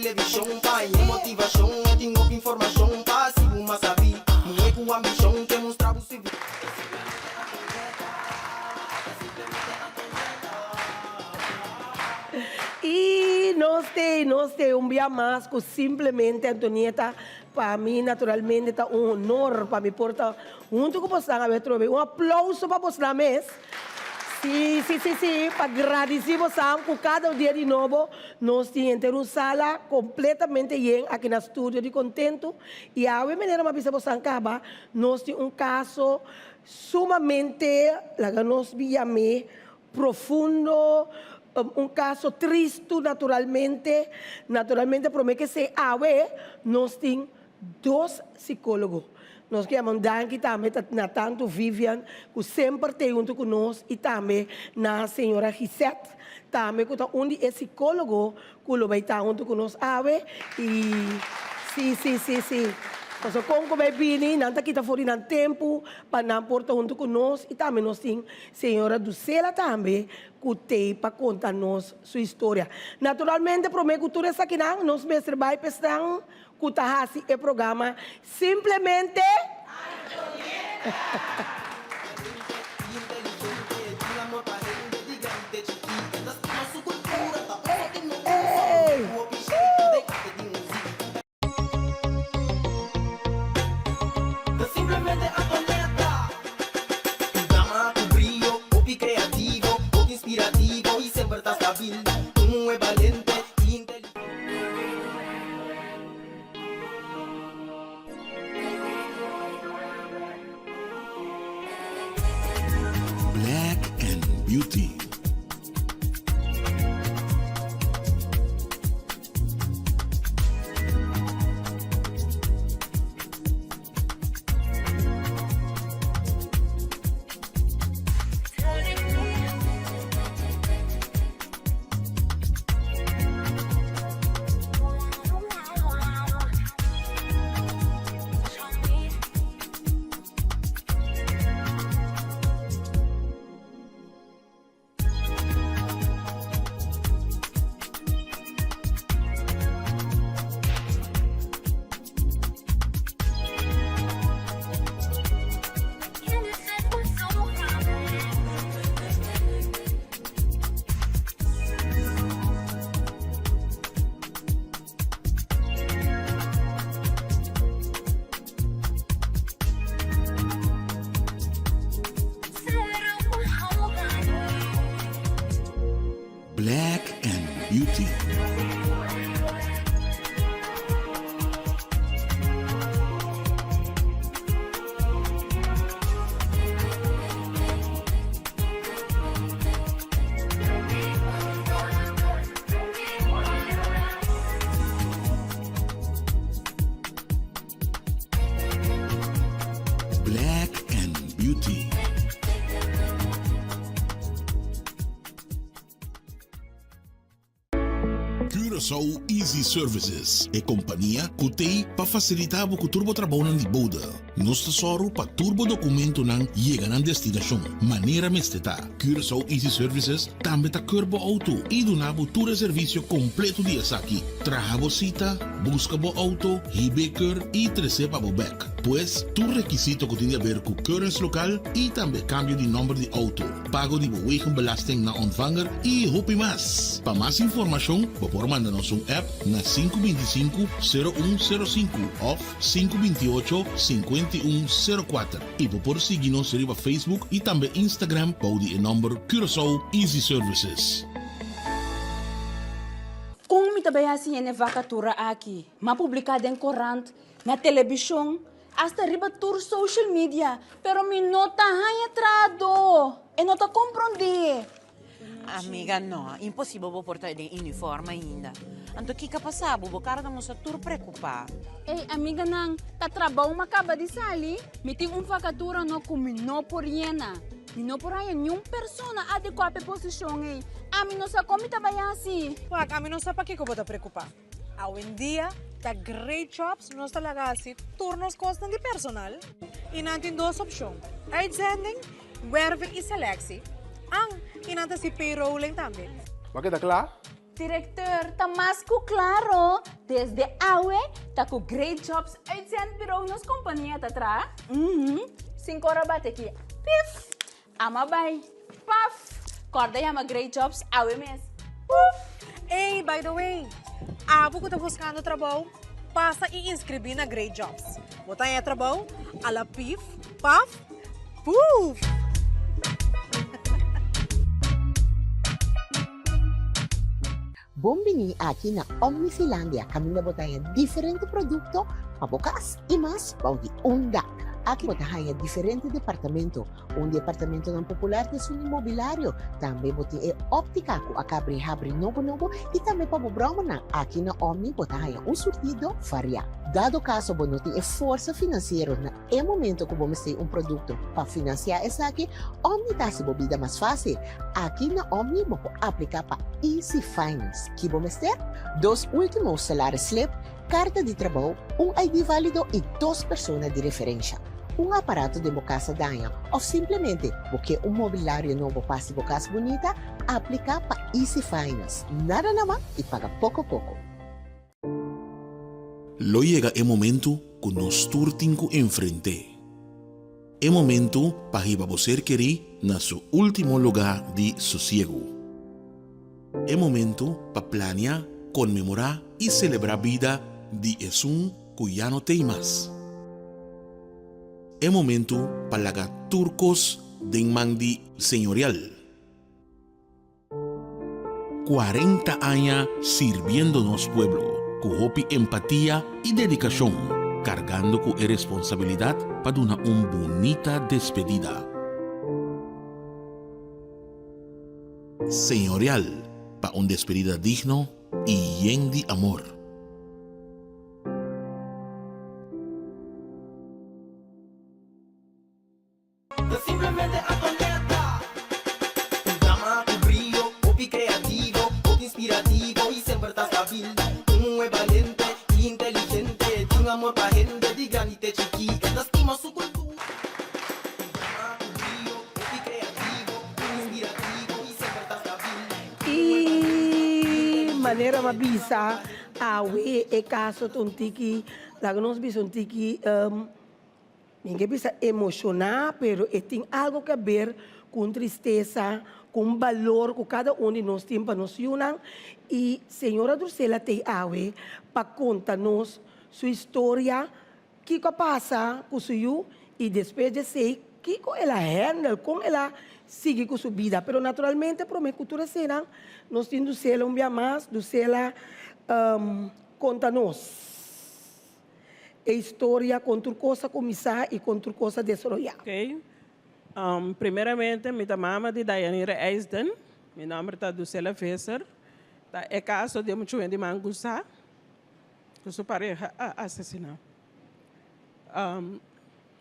televishon pa haña motivashon E tin hopi informashon pa hasi bo mas sabí Muhé ku ambishon ke mustra bo su I nos t'ei, nos t'ei un bia mas ku simplemente Antonieta, pa mi naturalmente ta un honor pa mi por ta huntu ku bosnan awe atrobe. Un aplouso pa bosnan mes. Sí, sí, sí, sí, pa gradisí bosan ku kada un dia di nobo nos tin henter un sala kompletamente yen aki na studio di Kontentu. I awe manera mi a bisa bosan kaba, nos tin un kaso sumamente, laga nos yam'é, profundo, un kaso tristu naturalmente. Naturalmente promé ke esei awe nos tin dos sikólogo. Nos ke yama un danki tambe ta na tantu Vivian ku semper t'ei huntu ku nos i tambe na señora Gisette tambe ku ta un di e sikólogo ku lo bai ta huntu ku nos awe i si si si si pasobra kon ku bai bini nan ta kita for di nan tempu pa nan por ta huntu ku nos i tambe nos tin señora Dusela tambe ku t'ei pa konta nos su historia. Naturalmente promé ku tur esakinan nos mester bai pa esnan ku ta hasi e programa simplemente Antonieta. Black and Beauty. Black and Beauty. Black and Beauty. Curaçao Easy Services, e kompania ku t'ei pa fasilitá bo ku tur bo trabounan di bode. Nos ta sòru pa tur bo dokumentonan yega nan destinashon manera mester ta. Curaçao Easy Services tambe ta keur bo outo i duna bo tur e servisio kompleto di esaki, traha bo sita, buska bo outo, hib'é keur i tres'é pa bo bèk. Pues, tur rekisito ku tin di aber ku keurens lokal i tambe kambio di nòmber di outo, pago di bo wegenbelasting na ontvanger i hopi mas. Pa mas informashon bo por manda nos un app na 525 0105 òf 528 5104 i bo por sigui nos riba Facebook i tambe Instagram bou di e nòmber Curaçao Easy Services. Kon mi ta bai hasi hende vakatura aki? M'a publiká den korant, na telebishon, hasta riba tur social media, pero mi no ta haña trahadó. E no ta komprondé. Amiga, no, imposibel bo por ta den uniform ainda. Anto kiko a pasa bo? Bo kara ta mustra tur preokupá. Ey, amiganan, ta trabou m'a kaba di sali. Mi tin un vakatura no ku mi no por yena. Mi no por haña niun persona adekuá pa e posishon ey. Ami no sa kon mi ta bai hasi. Wak, ami no sa pakiko bo ta preokupá. Awendia ta Great Jobs nos ta laga hasi tur nos kosnan di personal i nan tin dos opshon, uitzending, werving i selectie, an i nan ta hasi payrolling tambe. Bo a keda kla? Directeur, ta mas ku klaro, desde awe ta ku Great Jobs Uitzendbureau nos kompania ta traha. Uhum, Sinku ora bate ki, pif! Ama bai, paf! Kòrda yama Great Jobs awe mes, puf! Ey, by the way, abo ku ta buskando trabou, pasa i inskribí na Great Jobs. Bo ta haña trabou a la pif, paf, puf! Bon bini aki na Omnifilandia kaminda bo ta haña diferente produkto pa bo kas i mas bou di un dak. Aki bo ta haña diferente departamento. Un di e apartamentonan popular ta esun di mobilario. Tambe bo tin e óptika ku a kabri habri nobo nobo i tambe pa bo bròmernan. Aki na Omni bo ta haña un surtido variá. Dado kaso bo no tin e forsa finansiero na e momento ku bo mester un produkto pa finansiá esaki, Omni ta hasi bo bida mas fásil. Aki na Omni bo por apliká pa Easy Finance. Ki bo mester? Dos último salaris slip, karta di trabou, un ID válido i dos persona di referensha. Un aparato den bo kas a daña òf simplemente bo ke un mobilario nobo pa hasi bo kas bunita? Apliká pa Easy Finance. Nada na man i paga poko poko. Lo yega e momentu ku nos tur tin ku enfrent'é. E momentu pa hiba bo ser kerí na su último lugá di sosiegu. E momentu pa plania, konmemorá i selebrá bida di esun ku ya no t'ei mas. E momentu pa laga tur kos den man di Señorial. 40 aña sirbiendo nos pueblo ku hopi empatia i dedikashon, kargando ku e responsabilidat pa duna un bunita despedida. Señorial pa un despedida digno i yen di amor. Ta simplemente Antonieta. Un dama ku brio, hopi kreativo, hopi inspirativo i semper ta stabil. Un muhé balente i inteligente, tin amor pa hende di grandi te chikí. E ta stima su kultura. Un dama ku brio, hopi kreativo, hopi inspirativo i semper ta stabil. I manera m'a bisa awe e kaso ta un tiki, laga nos bisa un tiki. Mi ke bisa emoshoná, pero e tin algo ke ber ku un tristesa, ku un balor ku kada un di nos tin pa nos yunan. I señora Drusela t'ei awe pa konta nos su historia, kiko a pasa ku su yu i despues di esei kiko el a handle, kon el a sigui ku su bida. Pero naturalmente promé ku tur eseinan nos tin Drusela un bia mas. Drusela, konta nos. E historia kon tur kos a kuminsá i kon tur kos a desaroyá. Ok. Primeramente mi ta mama di Dayanira Eisden. Mi nomber ta Ducela Visser. Ta e kaso di e muchu hende man gusá ku su pareha a asesiná.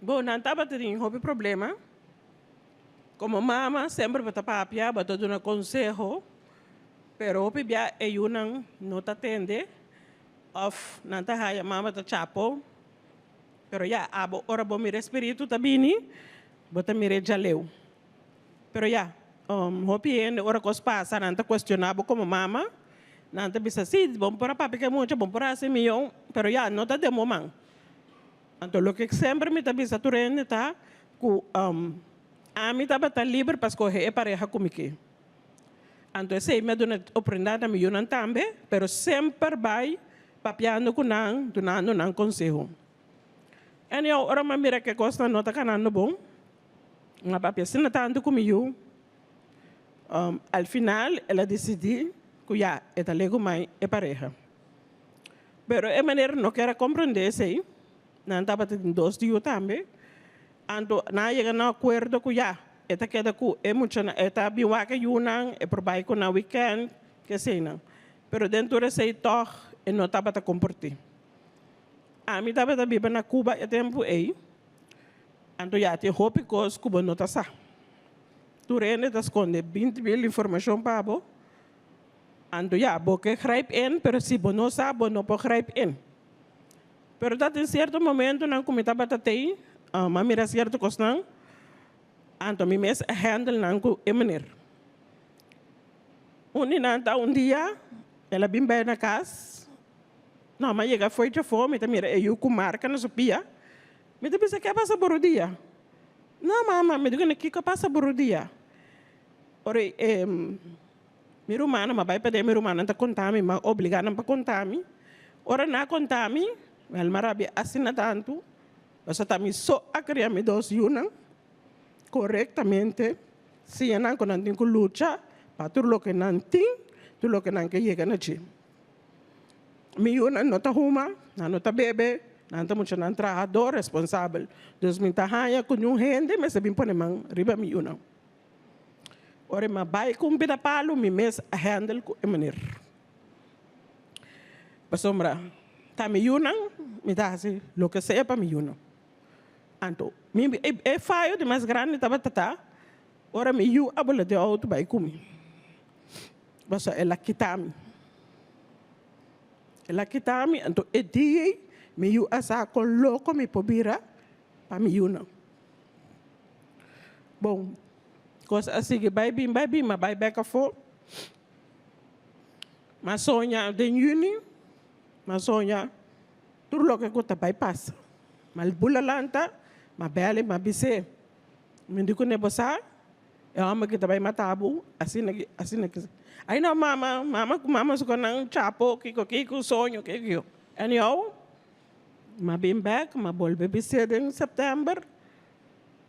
Bo nan tabata tin hopi problema. Komo mama semper bo ta papia, bo ta duna konseho, pero hopi bia e yunan no ta tende. Of nan ta haya mama ta chapo, pero ya abo ora bo mira e spiritu ta bini, bo ta mira e djaleu. Pero ya, hopi hende ora kos pasa nan ta cuestiona bo como mama, nan ta bisa si bo por a papia ku e mucha, bo por a hasi mion, pero ya no ta den bo man. Anto loke semper mi ta bisa tur hende ta ku ami tabata liber pa scoge e pareha ku mi ke. Anto esei mi a duna oportunidat na mi yunan tambe, pero semper bai papiando ku nan, dunando nan konseho. Anyhow, ora mi a mira ku e kosnan no ta kanando bon, mi a papia asina tantu ku mi yu. Al final el a disidí ku ya, e ta legu mai e pareha. Pero e manera no kier a komprondé esei, Nan tabata tin dos yu tambe. Anto nan a yega na un akuerdo ku ya, e ta keda ku e muchanan, e ta bin wak e yunan, e por bai ku nan wikènt, ke eseinan. Pero den tur esei tòg e no tabata komportí. Ami tabata biba na Cuba e tempu ei, anto ya tin hopi kos ku bo no ta sa. Tur hende ta skonde binti mil informashon pa bo, anto ya, bo ke grijp in, pero si bo no sa, bo no por grijp in. Pero ta tin sierto momentonan ku mi tabata tei, mi a mira sierto kosnan, anto mi mes a handle nan ku e manera. Un di nan ta un dia, El a bin bai na kas. No, m'a yega fo'i djafó, mi ta mira e yu ku marka na su pia. Mi ta bisa, Ke a pasa bo rudia? No, mama, mi di kuné, Kiko a pasa bo rudia? Ora e mi rumannan, m'a bai paden, mi rumannan ta konta mi, m'a obligá nan pa konta mi. Ora nan a konta mi, wèl m'a rabia asina tantu, pasobra ta mi so a kria mi dos yunan korektamente. Siña nan ku nan tin ku lucha pa tur loke nan tin, tur loke nan ke yega na dje. Mi yunan no ta huma, nan no ta bebe, nan ta muchanan trahador responsabel. Dus mi ta haña ku niun hende mester bin pone man riba mi yunan. Ora mi a bai ku un pida palu mi mes a handle ku e manera. Pasobra ta mi yunan, mi ta hasi loke sea pa mi yunan. Anto, mi e fayo di mas grandi tabata ta ora mi yu a bula den outo bai ku mi. Pasobra el a kita mi. El a kita mi, anto e dia ei mi yu a sa kon loko mi por bira pa mi yunan. Bon, kos a sigui bai bin, bai bin, mi a bai bek afó. Mi a soña den yüni, mi a soña tur loke ku ta bai pasa. Ma el bula lanta, ma bel i ma bis'é, Mi di kuné bo sa, e hòmber ki ta bai mata bo, asina ki, asina ki. Ai no, mama, mama ku mama su konan chapo, kiko kiko, soño, kiko kiko. Anyhow, m'a bin bèk, m'a bolbe bis'é den sèptèmber,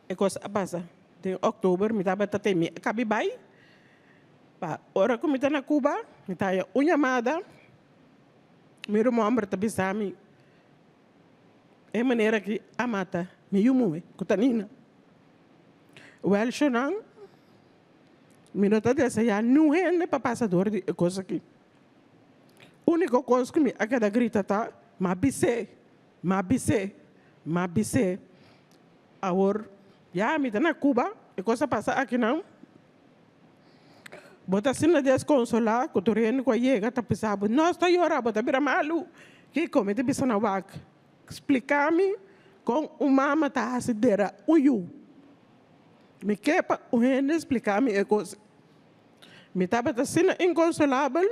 e kos a pasa. Den òktober mi tabata te mi a kabi bai, pa ora ku mi ta na Cuba, mi ta haña un yamada, mi ruman hòmber ta bisa mi, E manera ki a mata mi yu muhe ku ta Nina. Wèl shonnan, mi no ta deseá niun hende pa pasa dor di e kos aki. Úniko kos ku mi a keda grita ta, M'a bis'é! M'a bis'é! M'a bis'é! Awor, ya mi ta na Cuba, e kos a pasa akinan. Bo ta asina deskonsolá ku tur hende ku a yega ta bisa bo, Nos ta yora, bo ta bira malu. Kiko mi ta bisa na wak? Splika mi kon un mama ta hasi dera un yu. Mi ke pa un hende splika mi e kos. Mi tabata asina inkonsolabel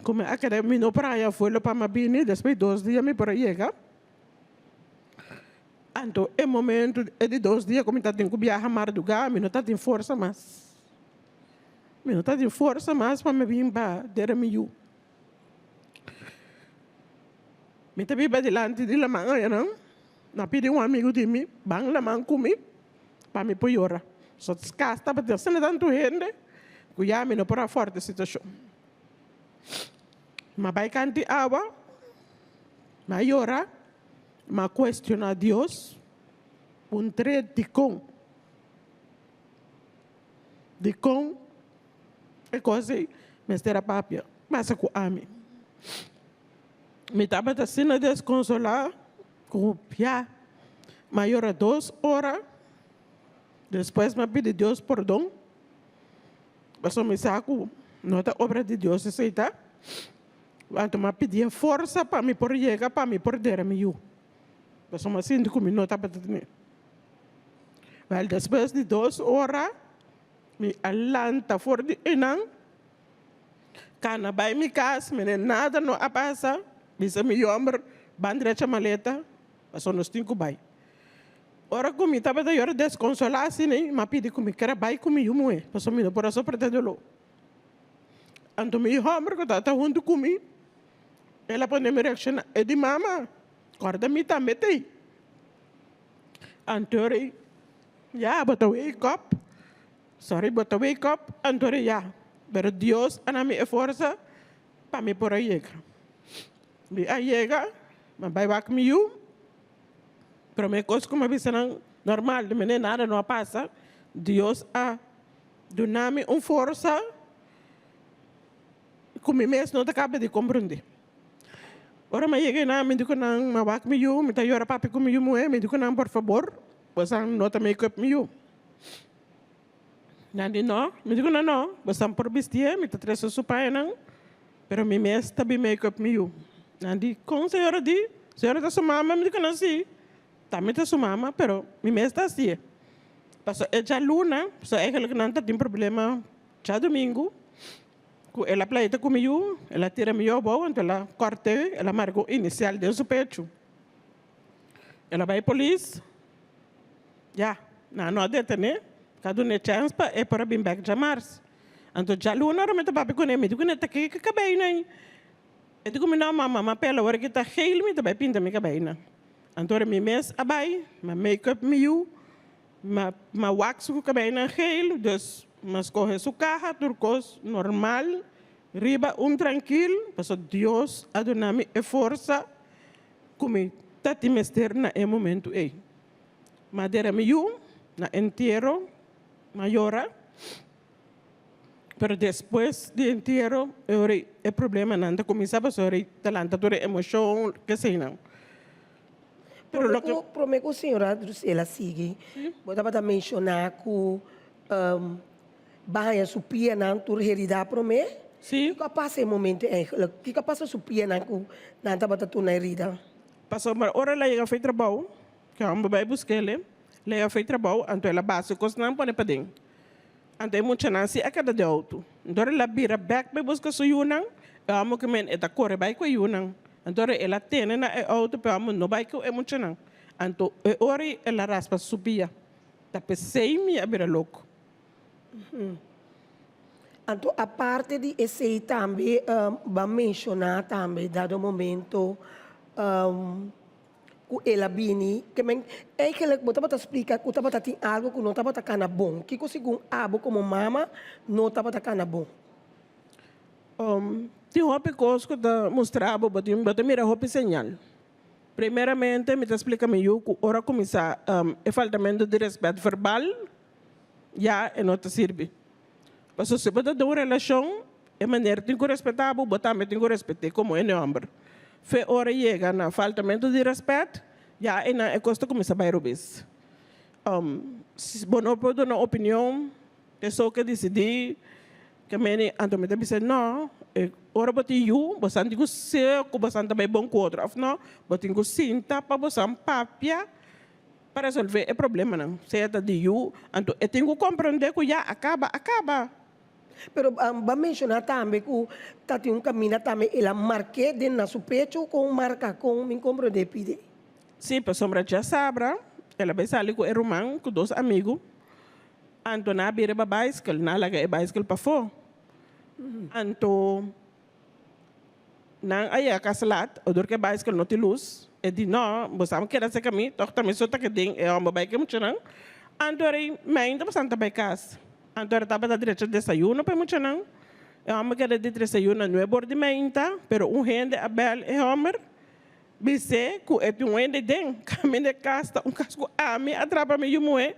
ku mi a kere mi no por haña vuelo pa mi a bini. Despues di dos dia mi por a yega. Anto e momento e di dos dia ku mi ta tin ku biaha mardugá mi no ta tin forsa mas. Mi no ta tin forsa mas pa mi bin pa dera mi yu. Mi ta biba dilanti di laman ayanan, mi a pidi un amigu di mi ban laman ku mi pa mi por yora. So kas tabatin asina tantu hende ku ya mi no por afòrta e situashon. Mi a bai kanti awa, mi a yora. M'a cuestiona Dios, puntr'é dicon. Dicon e cos ei mester a papia pasa cu ami. Mi tabata asina desconsolá cu ya m'a yora dos ora, despues m'a pidi Dios pordon, pasobra mi sa cu no ta obra di Dios esei ta. Anto mi a pidi e forsa pa mi por yega pa mi por dera mi yu. Pasobra mi a sinti ku mi no tabata tene. Wèl, despues di dos ora mi a lanta for di einan, kana bai mi kas, mene nada no a pasa, bisa mi yòmber ban drecha maleta pasobra nos tin ku bai. Ora ku mi tabata yora deskonsolá asina, mi a pidi ku mi kere bai ku mi yu muhé pasobra mi no por a soportá doló. Anto mi homber ku tabata huntu ku mi, el a pone mi reakshoná, e di, Mama, kòrda mi tambe t'ei. Anto rei, Ya, bo ta wake up. Sorry, bo ta wake up. Anto rei, Ya. Pero Dios a na mi e forsa pa mi por a yega. Mi a yega, mi a bai wak mi yu. Promé kos ku mi a bisa nan, normal, di manera nada no a pasa. Dios a Duna mi un forsa ku mi mes no ta kaba di komprendé. Ora mi a yega einan, mi di ku nan, mi a wak mi yu, mi ta yora papia ku mi yu muhé, mi di ku nan, por fabor, bosan no ta make up mi yu. Nan di no, mi di ku nan no, bosan por bistié, mi ta trese su pañanan, pero mi mes ta bin make up mi yu. Nan di, kon señora di? Señora ta su mama? Mi di ku nan, si. Tambe ta su mama, pero mi mes ta hacié. Pasobra e djaluna, pasobra eigenlijk nan ta tin problema djadumingu. Ku el a pleita ku mi yu, el a tira mi yu abou, anto el a kòrt'é, el a marka un inisial den su pechu. El a bai polis, ya, nan no a detené, ta dun'é chèns pa e por a bin bèk djamars. Anto djaluna ora mi ta papia kuné, mi di kuné, ta ke ki kabei nan? E di ku mi, no mama, m'a pela ora ki ta geel mi ta bai pinta mi kabei nan. Anto ora mi mes a bai, m'a make up mi yu, Ma ma wak su kabeinan geel, dus ma skohe su kaha tur kos normal riba un trankil, paso Dios a duna mi e forsa ku mi ta tin mester na e momentu ei. Ma dera mi yu na entiero, ma yora, pero despues di entiero e ora e problemanan ta kuminsá pasobra ta lanta tur e emoshon, keseinan. Pero Prome loke. ku prome ku señora Drusela sigui, bo tabata menshoná ku ba haña su pianan tur heridá promé. Sí. Kiko a pasa e momento eigenlijk? Kiko a pasa su pianan ku nan tabata tur na herida? Pasobra ora el a yega for trabou, ke homber bai busk'el, el a yega for trabou, anto el a basa e kosnan pone paden. Anto e muchanan si a keda den outo. Anto el a bira bek bai buska su yunan, e homo ke men e ta kore bai ku e yunan. Anto el a tene na e outo pa e homo no bai ku e muchanan. Anto e ora ei el a raspa su pia. Ta p'esei mi a bira loko. Anto aparte di esei tambe ban menshoná tambe dado momento Ku el a bini, ke men eigenlijk bo tabata splika ku tabata tin algo ku no tabata kana bon. Kiko segun abo komo mama no tabata kana bon? Tin hopi kos ku ta mustra bo, bo tin bo ta mira hopi señal. Primeramente mi ta splika mi yu ku ora kuminsá e faltamentu di rèspèt verbal ya e no ta sirbi. Pasobra si bo ta den un relashon, e manera tin ku respetá bo, bo tambe tin ku respet'é komo hende hòmber. Fe ora yega na faltamentu di rèspèt, ya einan e kos ta kuminsá bai robes. Si bo no por duna opinion, esou ke disidí, ke meni, anto mi ta bisa nò, e ora bo tin yu, bo san tin ku sea ku bo san ta bai bon ku otro òf nò, bo tin ku sinta pa bo san papia. Pa resolve e problemanan, sea ta di yu, anto e tin ku komprende ku ya a kaba, a kaba. Pero bo a menshoná tambe ku ta tin un kaminda tambe el a mark'é den na su pecho kon marka kon mi komprende pidi. Sí, pasobra djasabra el a bai sali ku e ruman ku dos amigu, anto nan a bira riba baiskel, nan a laga e baiskel pafó, anto. Nan a yega kas lat, odor ku e baiskel no tin lus, e di, No, bo sa keda serka mi, tòg ta mi so ta ke den e hòmber bai ke muchanan. Anto rei, Mainta bo san ta bai kas. Anto rei tabata drecha desayuno pa e muchanan. E hòmber keda di desayuno na nuebe or di mainta, pero un hende a bèl e hòmber Bis'é ku e tin un hende den kaminda e kas ta un kas ku ami a trapa mi yu muhé,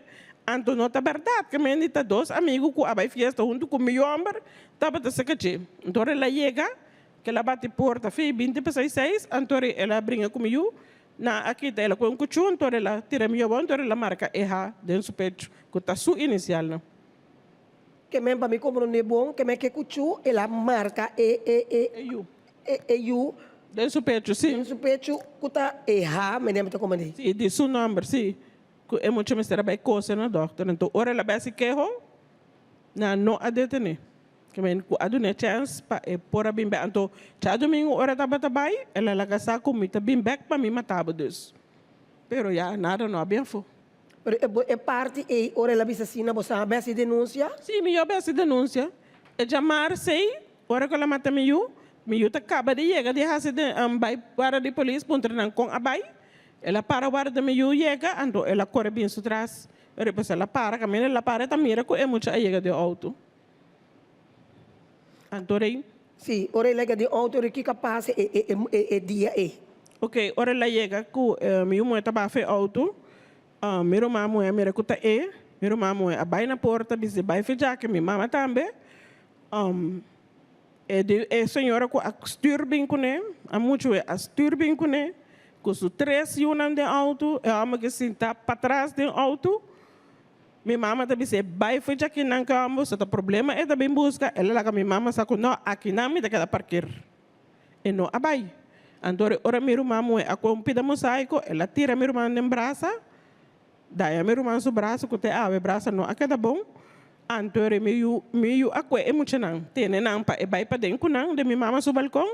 anto no ta bèrdat. Kaminda ta dos amigu ku a bai fiesta huntu ku mi yòmber tabata seka dje. Anto ora el a yega, ku el a bati porta fi binti pa seis seis, anto ora el a bringa ku mi yu, nan a kita el a kohe un kuchú, anto ora el a tira mi yu abou, anto ora el a marka e ha den su pechu, ku ta su inisialnan. Ke men pa mi komprondé bon, ke men ke kuchú el a marka e e e E yu. E e yu. Den su pechu, sí. Den su pechu ku ta e ha, meneer mi ta komprendé. Sí, di su nòmber, sí. Ku e mucha mester a bai kose na dòkter. Anto ora el a bai hasi keho, nan no a detené. Ke men ku a dun'é chèns pa e por a bin bèk. Anto djadumingu ora e tabata bai, el a laga sa ku mi ta bin bèk pa mi mata bo dus. Pero ya nada no a bin afó. Pero e parti ei, ora el a bisa asina, bo sa a bai hasi denunsia? Sí, mi yo a bai hasi denunsia. E djamar sei, ora ku el a mata mi yu, mi yu ta kaba di yega di hasi den bai warda di polis puntra nan kon a bai. El a para warda mi yu yega, anto el a kore bin su tras. Pero pues el a para, kaminda el a para e ta mira ku e mucha a yega den outo. Anto rei. Sí, ora el a yega den outo, rei kiko a pasa e dia ei? Ok, ora el a yega ku mi yu muhé ta bafa e outo, mi ruman muhé a mira ku ta e, mi ruman muhé a bai na porta bis'é bai fijake, mi mama tambe. E di e señora ku a stuur bin kuné, a muchu a stuur bin kuné, ku su tres yunan den outo, e hòmber ke sinta patras den outo. Mi mama ta bis'é, Bai for djakinan ke hòmber, so ta problema e ta bin buska. El a laga mi mama sa ku no, akinan mi ta keda parker. E no a bai. Anto ora mi ruman muhé a kohe un pida mosaiko, el a tira mi ruman den brasa, Daya mi ruman su brasa ku te awe brasa no a keda bon. Anto ora mi yu mi yu a kue e muchanan tene nan pa e bai paden ku nan den mi mama su balkon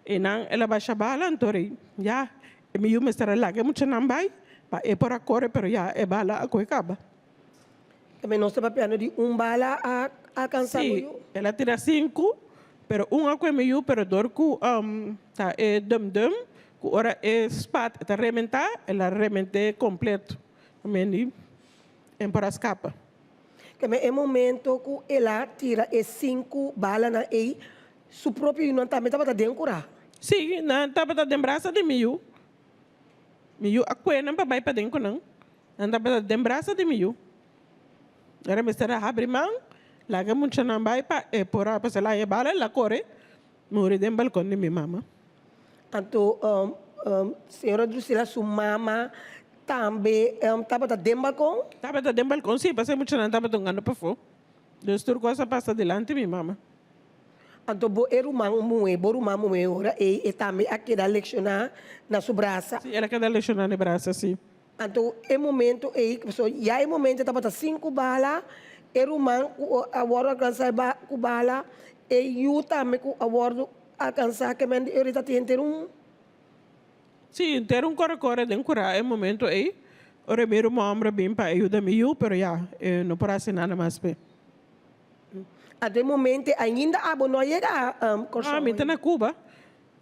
i nan el a basha bala anto ora ya e mi yu mester a laga e muchanan bai pa e por a kore pero ya e bala a kue kaba. Tambe nos ta papiando di un bala a alcansa bo Sí, yu? el a tira sinku, pero un a kue mi yu, pero dor ku ta e dum dum ku ora e spat e ta rementá, el a rement'é kompleto. Mendi en por a skapa. Tambe e momento ku el a tira e sinku balanan ei, su propio yunan tambe tabata den kurá. Sí, nan tabata den brasa di mi yu. Mi yu a kue nan pa bai paden ku nan. Nan tabata den brasa di mi yu. Ora mester a habri man, laga e muchanan bai pa e por a pasa laña bala, el a kore muri den balkon di mi mama. Anto señora Drusila su mama tambe tabata den balkon? Tabata den balkon, si, pasobra e muchanan tabata hungando pafó. Dus tur kos a pasa dilanti mi mama. Anto bo e ruman muhé, bo ruman muhé ora ei e tambe a keda lekshoná na su brasa? Si, el a keda lekshoná na e brasa, si. Anto e momento ei, pasobra ya e momento tabata sinku bala, e ruman ku a wòrdu alkansá ku bala, e yu tambe ku a wòrdu alkansá, ke men di orita tin henter un. Sí, henter un kore kore den kurá e momento ei. Ora mi ruman hòmber a bin pa e yuda mi yu, pero ya, e no por hasi nada mas p'e. Anto e momento ainda abo no a yega Kòrsou? No, mi ta na Cuba.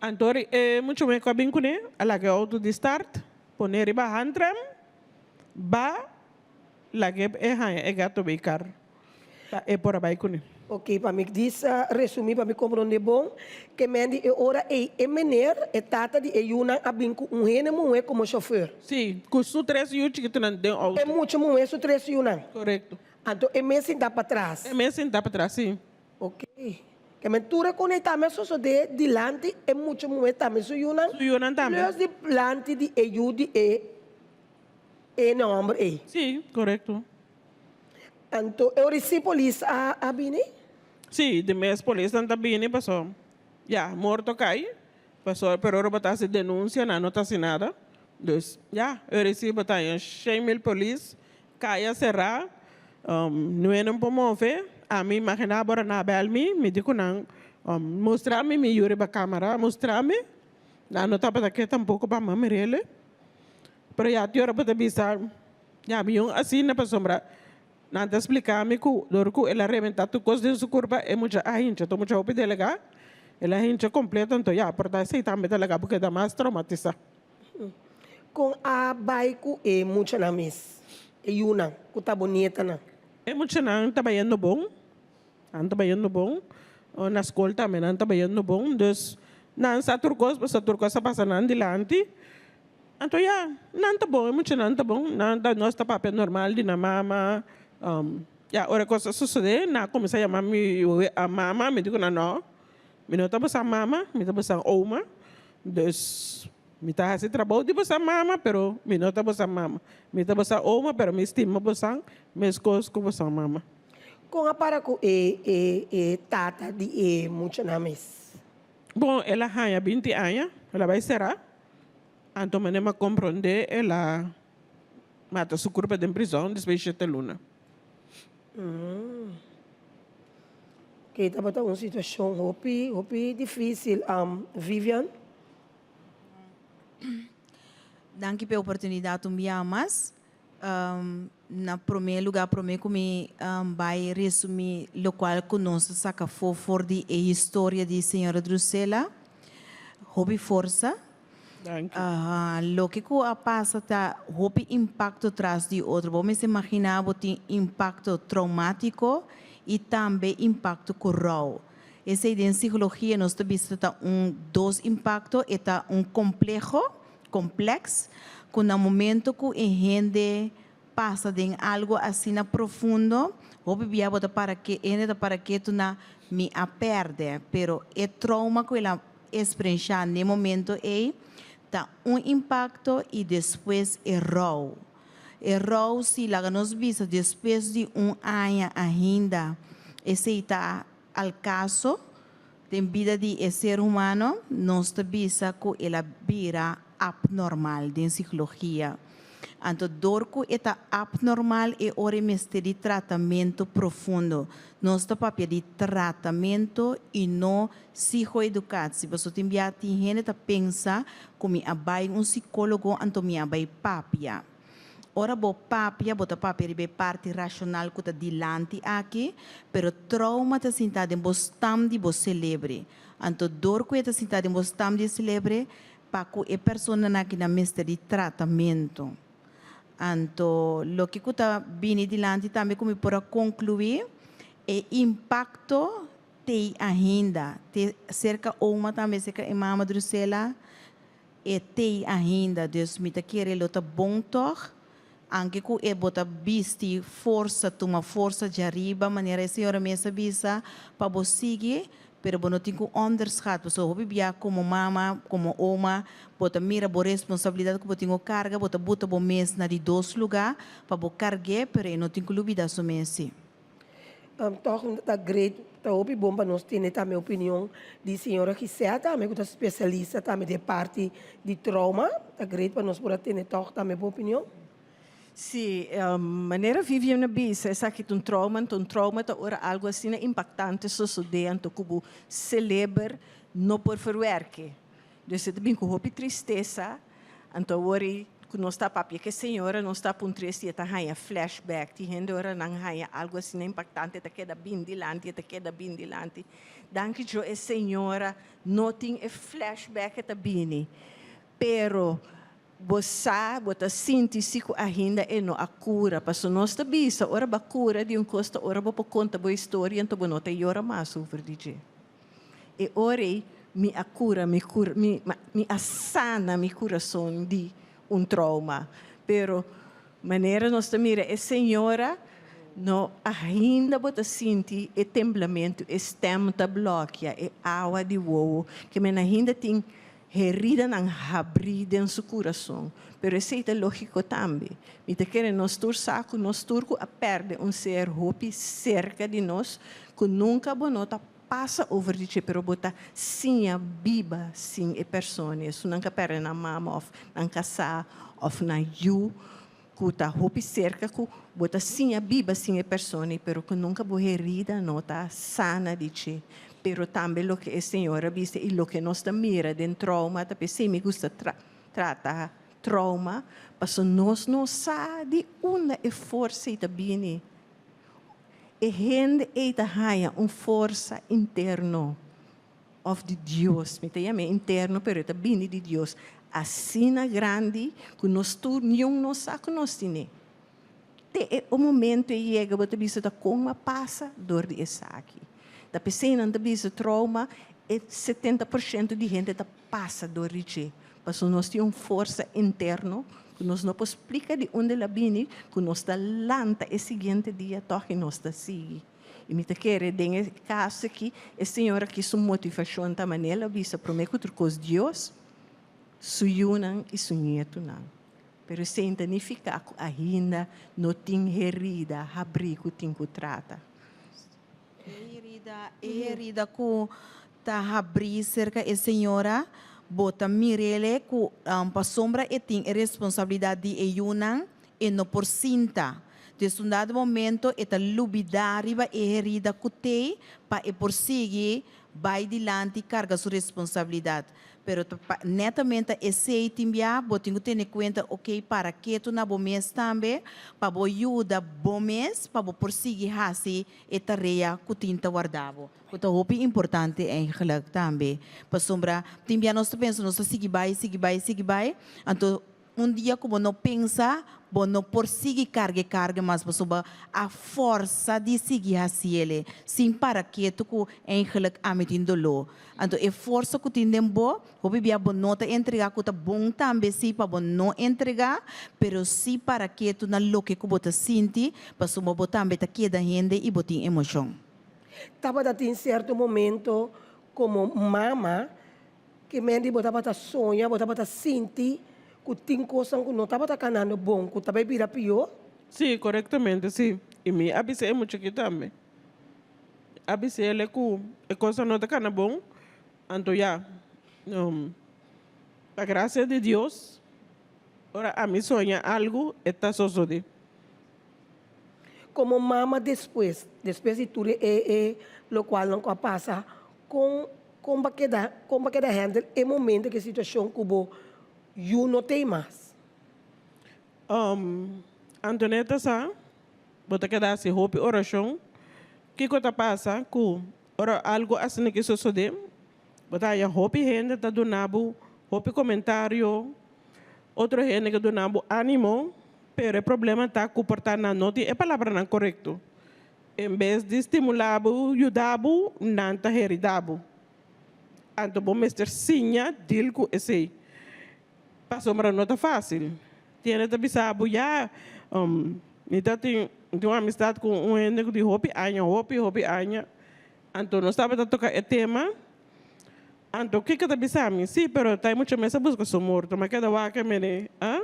Anto e mucha muhé ku a bin kuné a laga e outo di start, pone riba handrem, ba laga e haña e gato bei kar pa e por a bai kuné. Ok, pa mi dis resumí pa mi komprondé bon, ke men di e ora ei e meneer, e tata di e yunan a bin ku un hende muhé komo shofùr. Sí, ku su tres yu chikitunan den outo. E mucha muhé su tres yunan. Korekto. Anto e mes sintá patras. E mes sintá patras, sí. Ok. Ke mentura ku nei tambe a sosodé dilanti e mucha muhé tambe su yunan. Su yunan tambe. Plus dilanti di e yu di e e hòmber ei. Sí, korekto. Anto e ora sí polis a a bini? Sí, di mes polisnan ta bini paso ya, morto kai. Pasobra pero ora bo ta hasi denunsia nan no ta hasi nada. Dus ya, e resi bo ta haña shen mil polis, kaya será, nuenan por move. Ami imaginá bo ora nan a bèl mi, mi di ku nan, mustra mi mi yu riba kamera, mustra mi. Nan no tabata ke tampoko pa mi mir'el. Pero ya te ora bo ta bisa, ya mi yun asina pasobra Nan ta spliká mi ku dor ku el a rebentá tur kos den su kurpa, e mucha a hincha tur mucha hopi delegá, el a hincha kompleto, anto ya, por ta esei tambe ta laga bo keda mas traumatisá. Kon a bai ku e muchanan mes, e yunan ku ta bo nietanan? E muchanan ta bayendo bon, nan ta bayendo bon, na skol tambe nan ta bayendo bon, dus nan sa tur kos, pasobra tur kos a pasa nan dilanti. Anto ya, nan ta bon, e muchanan ta bon, nan ta, nos ta papia normal di nan mama, ya, ora e kos a sosode, nan a kuminsá yama mi mama, mi di ku nan no, mi no ta bosan mama, mi ta bosan oma, dus mi ta hasi trabou di bosan mama, pero mi no ta bosan mama, mi ta bosan oma, pero mi stima bosan meskos ku bosan mama. Kon a para ku e e e tata di e muchanan mes? Bon, el a haña binti aña, el a bai será. Anto manera mi a komprondé el a mata su kurpa den prizòn despues di shete luna. Oke, tabata un situashon hopi, hopi difísil. Vivian? Danki p'e oportunidat un bia mas. Na promé lugá, promé ku mi bai resumí lokual ku nos a saka afó for di e historia di señora Drusela, hopi forsa. Loke ku a pasa ta hopi impakto tras di otro. Bo mester imaginá bo tin impakto traumátiko i tambe impakto ku rou. Esei den psikologia nos ta bisa ta un dos impakto, e ta un kompleho Complex, cu na momento cu e hende pasa den algo asina profundo, hopi bia bo ta para ke, e hende ta para ketu na mi a perde, pero e trauma cu el a experiencia n'e momento ey ta un impacto y despues e rou. E rou si laga nos bisa despues di un aña ainda esey ta al caso. Den bida di e ser humano nos ta bisa ku el a bira abnormal den psikologia. Anto dor ku e ta abnormal e ora e mester di tratamentu profundo. Nos ta papia di tratamentu i no psigoeducatie. Pasobra tin bia tin hende ta pensa ku mi a bai un psicologo anto mi a bai papia. Ora bo papia, bo ta papia riba e parti rashonal ku ta dilanti aki, pero trauma ta sinta den bo stam di bo selebre. Anto dor ku e ta sinta den bo stam di e selebre, pa ku e personanan aki nan mester di tratamentu. Anto loke ku ta bini dilanti tambe ku mi por a konkluí, e impakto t'ei ainda, te serka oma tambe, serka e mama Drusela, E tei ainda, dus mi ta kere lo ta bon tog, anke ku e bo ta bisti forsa, tuma forsa djariba, manera e señora mes a bisa, pa bo sigui, pero bo no tin ku onderschat, pasobra hopi bia komo mama, komo oma, bo ta mira bo responsabilidat ku bo tin ku karga, bo ta buta bo mes na di dos luga pa bo karg'é, pero e no tin ku lubida su mes si. Tòg ta great, ta hopi bon pa nos tene tambe opinion di señora Gisela tambe ku ta spesialista tambe den parti di trauma. Ta great pa nos por a tene tòg tambe bo opinion. Sí, manera Vivian a bisa, esaki ta un trauma, anto un trauma ta ora algu asina impaktante sosodé anto ku bo seleber no por verwerke. Dus e ta bin ku hopi tristesa, anto awor ei ku nos ta papia ku e señora nos ta puntr'é si e ta haña flashback. Tin hende ora nan haña algu asina impaktante e ta keda bin dilanti, e ta keda bin dilanti. Danki Djo e señora no tin e flashback e ta bini. Pero bo sa, bo ta sinti si ku ainda e no a kura. Pasobra nos ta bisa ora bo a kura di un kos ta ora bo por konta bo historia anto bo no ta yora mas over di dje. E ora ei mi a cura mi cur mi mi a sana mi curason di un trauma. Pero manera nos ta mira e señora no ainda bo ta sinti e temblamentu, e stem ta blokia, e awa di wowo, ke men ainda tin heridanan habrí den su curason. Pero esei ta lógico tambe. Mi ta kere nos tur sa cu nos tur cu a perde un ser hopi cerca di nos cu nunca bo no ta Pasa over di dje pero bo ta siña biba sin e persona. Esun nan ka perde nan mama of nan kasá of nan yu ku ta hopi serka ku bo ta siña biba sin e persona pero ku nunka bo herida no ta sana di dje. Pero tambe loke e señor a bisa i loke nos ta mira den trauma ta p'esei mi gusta trata trauma pasobra nos no sa di unda e forsa ei ta bini. E hende ei ta haña un forsa interno òf di Dios, mi ta yam'é interno pero e ta bini di Dios, asina grandi ku nos tur niun no sa ku nos tin'é. Te e momento e yega bo ta bisa ta kon a pasa dor di esaki. Ta p'esei nan ta bisa trauma e setenta por shento di hende ta pasa dor di dje, pasobra nos tin un forsa interno ku nos no por splika di unda el a bini, ku nos ta lanta e siguiente dia tòg i nos ta sigui. I mi ta kere den e kaso aki, e señor aki su motivashon ta manera el a bisa promé ku tur kos Dios, su yunan i su nietunan. Pero esei ta nifiká ku ainda no tin herida habrí ku tin ku trata. E herida, e herida ku ta habrí serka e señora, bo ta mir'el ku pasobra e tin e responsabilidat di e yunan, e no por sinta. Des un dado momento e ta lubidá riba e herida ku t'ei pa e por sigui bai dilanti karga su responsabilidat. Pero ta pa netamente esey tin bia bo tin cu tene cuenta ok para keto na bo mes tambe pa bo yuda bo mes pa bo por sigui haci e tarea cu tin ta warda bo. Cu ta hopi importante eigenlijk tambe pasobra tin bia nos ta pensa nos ta sigui bay sigui bay sigui bay anto Un dia ku bo no pensa, bo no por sigui karga e karga mas pasobra a forsa di sigui hasiel sin para ketu ku eigenlijk ami tin doló. Anto e forsa ku tin den bo, hopi bia bo no ta entregá ku ta bon tambe si pa bo no entregá, pero si para ketu na loke ku bo ta sinti pasobra bo tambe ta keda hende i bo tin emoshon. Tabata tin sierto momento komo mama Ki men di bo tabata soña, bo tabata sinti ku tin kosnan ku no tabata kanando bon, ku ta bai bira pió? Sí, korektamente, sí. I mi a bisa e mucha aki tambe. A bisa el ku e kosnan no ta kana bon, anto ya, pa grasia di Dios. Ora ami soña algu, e ta sosodé. Komo mama despues, despues di tur e e lokualnan ku a pasa, kon kon bo a keda kon bo a keda handle e momento ku e situashon ku bo yu no t'ei mas? Antonetta sa, bo ta keda hasi hopi orashon. Kiko ta pasa ku ora algu asina ki sosodé, bo ta haña hopi hende ta duna bo hopi komentario, otro hende ke duna bo ánimo, pero e problema ta ku por ta nan no tin e palabranan korekto. En bes di stimulá bo, yuda bo, nan ta heridá bo. Anto bo mester siña dil ku esei. Pasobra no ta fácil. Tiene ta bisa bo ya, mi ta tin un amistad cu un hende cu di hopi aña, hopi, hopi aña. Anto nos tabata toca e tema. Anto kiko ta bisa mi? Sí, pero ta e mucha mes a busca su morto. Mi a keda wak e mene, ah?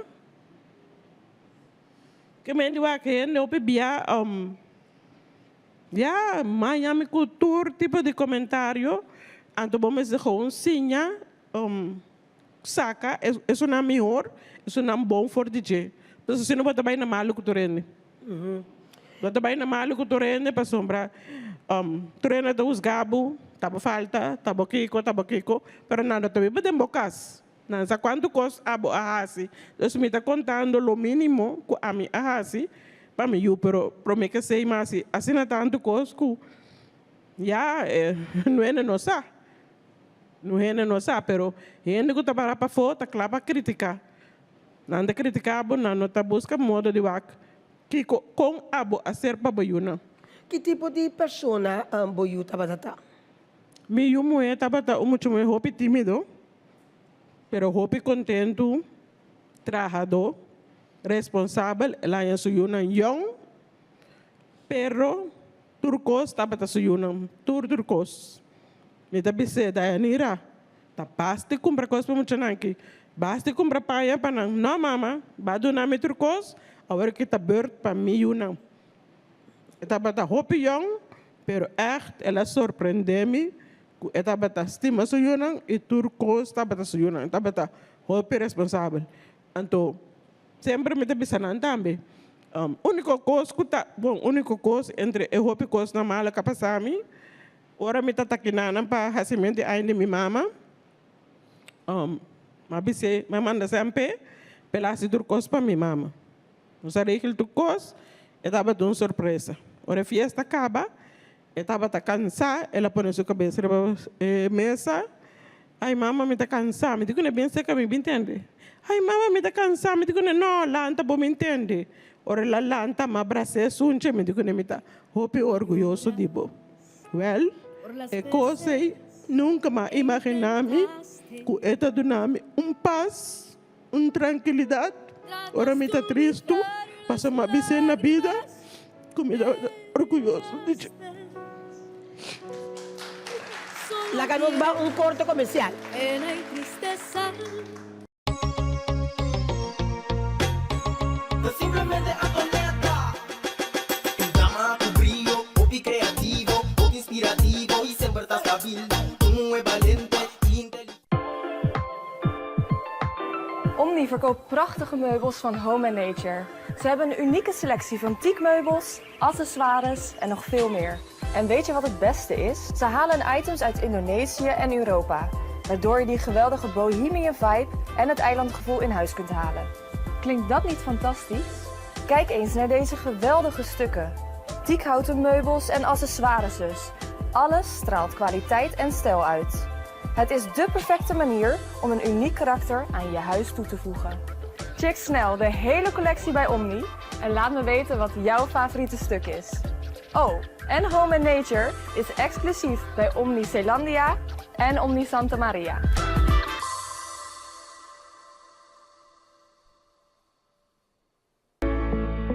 Ke men di wak hende hopi bia, ya, maña mi cu tur tipo di comentario. Anto bo mester gewoon siña. Saka esunnan mihor, esunnan bon for di dje. Pasobra si no bo ta bai na malu ku tur hende. Bo ta bai na malu ku tur hende pasobra tur hende ta husga bo, ta bo falta, ta bo kiko, ta bo kiko, pero nan no ta biba den bo kas. Nan sa kuantu kos abo a hasi. Dus mi ta kontando lo minimo ku ami a hasi pa mi yu, pero prome ke esei mi a hasi asina tantu kos ku ya no hende no sa. No hende no sa, pero hende ku ta para pafó ta kla pa kritiká. Nan ta kritiká bo, nan no ta buska modo di wak kiko, kon abo a ser pa bo yunan. Ki tipo di persona bo yu tabata ta? Mi yu muhé tabata un mucha muhé hopi tímido, pero hopi kontentu, trahadó, responsabel. El a haña su yunan yòn, pero Tur kos tabata su yunan, tur tur kos. Mi ta bis'é, Dayanira, ta basta di kumpra kos pa muchanan aki. Basta di kumpra paña pa nan. No, mama, ba duna mi tur kos, awor ki ta beurt pa mi yunan. E tabata hopi yòn, pero ègt el a sorprendé mi ku e tabata stima su yunan i tur kos tabata su yunan. E tabata hopi responsabel. Anto, semper mi ta bisa nan tambe, Úniko kos ku ta, bon, úniko kos entre e hopi kosnan malo ku a pasa mi, ora mi ta takiná nan pa hasimentu di aña di mi mama, mi a bis'é, mi a manda semper pa el hasi tur kos pa mi mama. Nos a regel tur kos, e tabata un sorpresa. Ora e fiesta kaba, E tabata kansá, el a pone su kabes riba e mesa. Ai mama, mi ta kansá. Mi di kuné, Bin serka mi, bin tende. Ai mama, mi ta kansá. Mi di kuné, No, lanta bo mi ntende. Ora el a lanta, mi a bras'é sunchi, mi di kuné, Mi ta hopi orguyoso di bo. Wèl, e kos ei nunka mi a imaginá mi ku e ta duna mi un pas, un trankilidat ora mi ta tristu, pasobra mi a bis'é na bida ku mi tabata orguyoso di dje. Laga nos ba un korto komersial. Simplemente Antonetta. Un dama ku brio, hopi kreativo, hopi inspirativo i semper ta stabil. Un muhé balente i inteligente. Omni verkoopt prachtige meubels van Home and Nature. Ze hebben een unieke selectie van teakmeubels, accessoires en nog veel meer. En weet je wat het beste is? Ze halen items uit Indonesië en Europa. Waardoor je die geweldige bohemian vibe en het eilandgevoel in huis kunt halen. Klinkt dat niet fantastisch? Kijk eens naar deze geweldige stukken. Teakhouten meubels en accessoires dus. Alles straalt kwaliteit en stijl uit. Het is dé perfecte manier om een uniek karakter aan je huis toe te voegen. Check snel de hele collectie bij Omni en laat me weten wat jouw favoriete stuk is. Oh, en Home and Nature is exclusief bij Omni Zeelandia en Omni Santa Maria.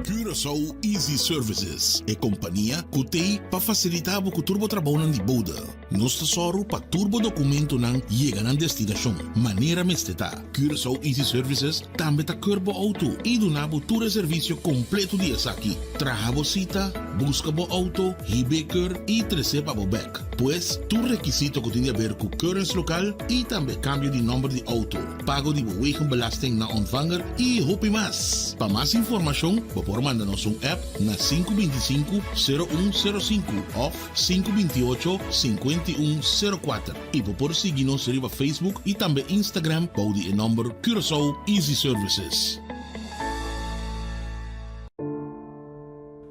Curaçao Easy Services, e kompania ku t'ei pa fasilitá bo ku tur bo trabounan di bode. Nos ta sòru pa tur bo dokumentonan yega nan destinashon manera mester ta. Curaçao Easy Services tambe ta keur bo outo i duna bo tur e servisio kompleto di esaki, traha bo sita, buska bo outo, hib'é keur i tres'é pa bo bèk. Pues, tur rekisito ku tin di haber ku keuringslokaal i tambe kambio di nòmber di outo, pago di bo wegenbelasting na ontvanger i hopi mas. Pa mas informashon bo por manda nos un app na 525 0105 òf 528 5104 i bo por sigui nos riba Facebook i tambe Instagram bou di e nòmber Curaçao Easy Services.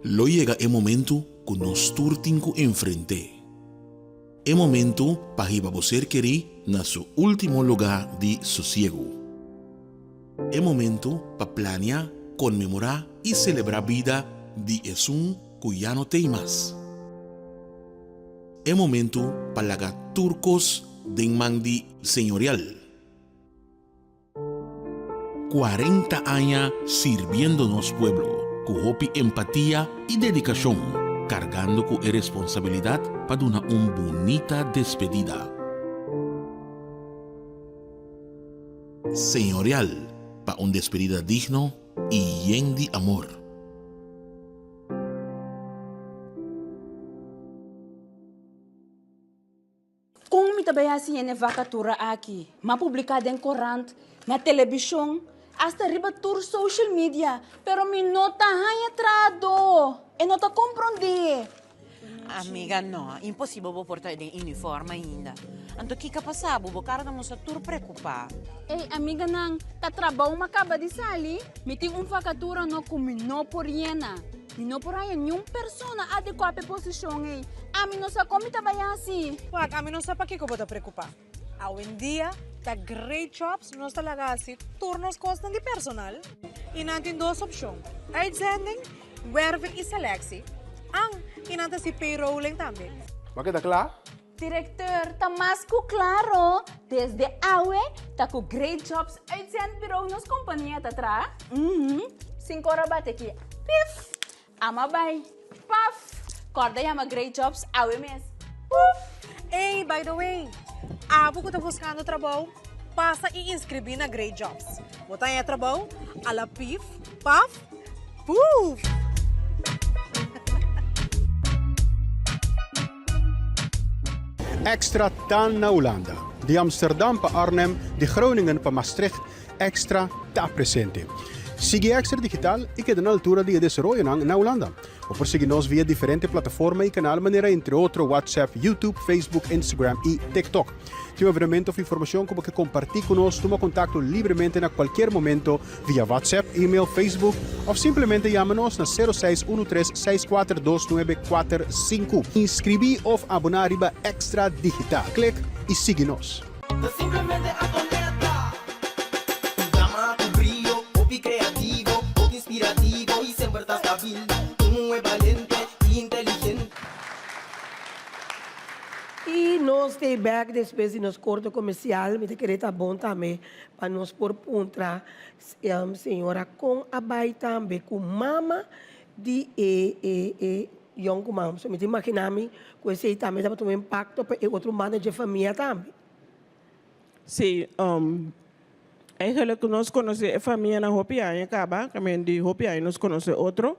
Lo yega e momentu ku nos tur tin ku enfrent'é. E momentu pa hiba bo ser kerí na su último lugá di sosiegu. E momentu pa plania, konmemorá i selebrá bida di esun ku ya no t'ei mas. E momentu pa laga tur kos den man di Señorial. 40 aña sirbiendo nos pueblo ku hopi empatia i dedikashon, kargando ku e responsabilidat pa duna un bunita despedida. Señorial pa un despedida digno i yen di amor. Kon mi ta bai hasi hende vakatura aki? M'a publiká den korant, na telebishon, asta riba tur social media, pero mi no ta haña trahadó. E no ta komprondé. Amiga, no, imposibel bo por ta den uniform ainda. Anto kiko a pasa bo? Bo kara ta mustra tur preokupá. Ey, amiganan, ta trabou m'a kaba di sali. Mi tin un vakatura no ku mi no por yena. Mi no por haña niun persona adekuá pa e posishon ei. Ami no sa kon mi ta bai hasi. Wak, ami no sa pakiko bo ta preokupá. Awendia ta Great Jobs nos ta laga hasi tur nos kosnan di personal i nan tin dos opshon, uitzending, werving i selectie. An, i nan ta hasi payrolling tambe. Bo a keda kla? Directeur, ta mas cu claro, desde awe ta cu Great Jobs Uitzendbureau nos compania ta traha. Uhum, cinco ora bate aki, pif, ama bay, paf, corda yama Great Jobs awe mes, puf. Ey, by the way, abo cu ta buscando trabou, pasa y inscribi na Great Jobs. Bo ta haña trabou a la pif, paf, puf! Extra ta na Hulanda. Di Amsterdam pa Arnhem, di Groningen pa Maastricht, Extra ta presente. Sigui Extra Digital i keda na altura di e desaroyonan na Hulanda. Bo por sigui nos via diferente plataforma i kanal manera entre otro WhatsApp, YouTube, Facebook, Instagram i TikTok. Tin un evenemento of informashon ku bo ke kompartí ku nos, tuma kontakto libremente na kualkier momento via WhatsApp, email, Facebook of simplemente yama nos na 0613 642945. Inskribí of aboná riba Extra Digital. Klik i sigui nos. Ta simplemente Antonetta. Un dama ku brio, hopi kreativo, hopi inspirativo i semper ta stabil. Un muhé balente i inteligente. I nos ta bek despues di nos korte komersial. Mi ta kere ta bon tambe pa nos por puntra señora kon a bai tambe ku mama di e e e yonkuman. So mi ta imagina mi ku esei tambe tabata un impakto pa e otro banda dje famia tambe. Sí, eigenlijk nos konosé e famianan hopi aña kaba, di hopi aña nos konosé otro.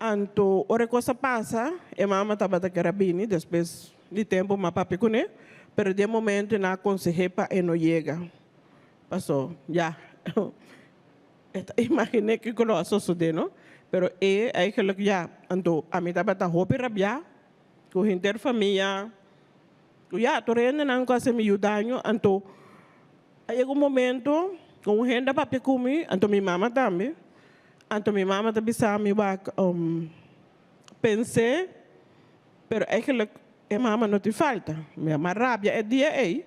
Anto ora e kos a pasa, e mama tabata ker a bini, despues di tempu mi a papia kuné, pero den momento nan a konseh'é pa e no yega. Paso, ya, e ta imaginé kiko lo a sosodé, no? Pero e eigenlijk ya, anto ami tabata hopi rabiá ku henter famia, ku ya, tur hendenan ku a hasi mi yu daño, anto A yega un momento ku un hende a papia ku mi, anto mi mama tambe, anto mi mama ta bisa mi wak pens'é, pero eigenlijk e mama no tin falta. Mi a rabia e dia ei,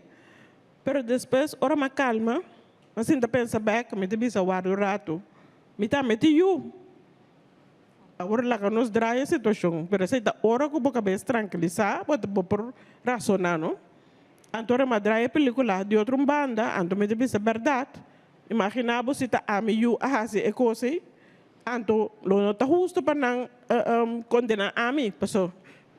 pero despues ora mi a kalma, mi a sinta pensa bek, mi ta bisa warda un ratu, mi tambe tin yu. Awor laga nos draai e situashon, pero esei ta ora ku bo kabes trankilisá, bo bo por rasoná, no? Anto ora mi a draai e pelikula di otro un banda, anto mi ta bisa bèrdat, imaginá bo si ta ami yu a hasi e kos ei, anto lo no ta hustu pa nan kondená ami, paso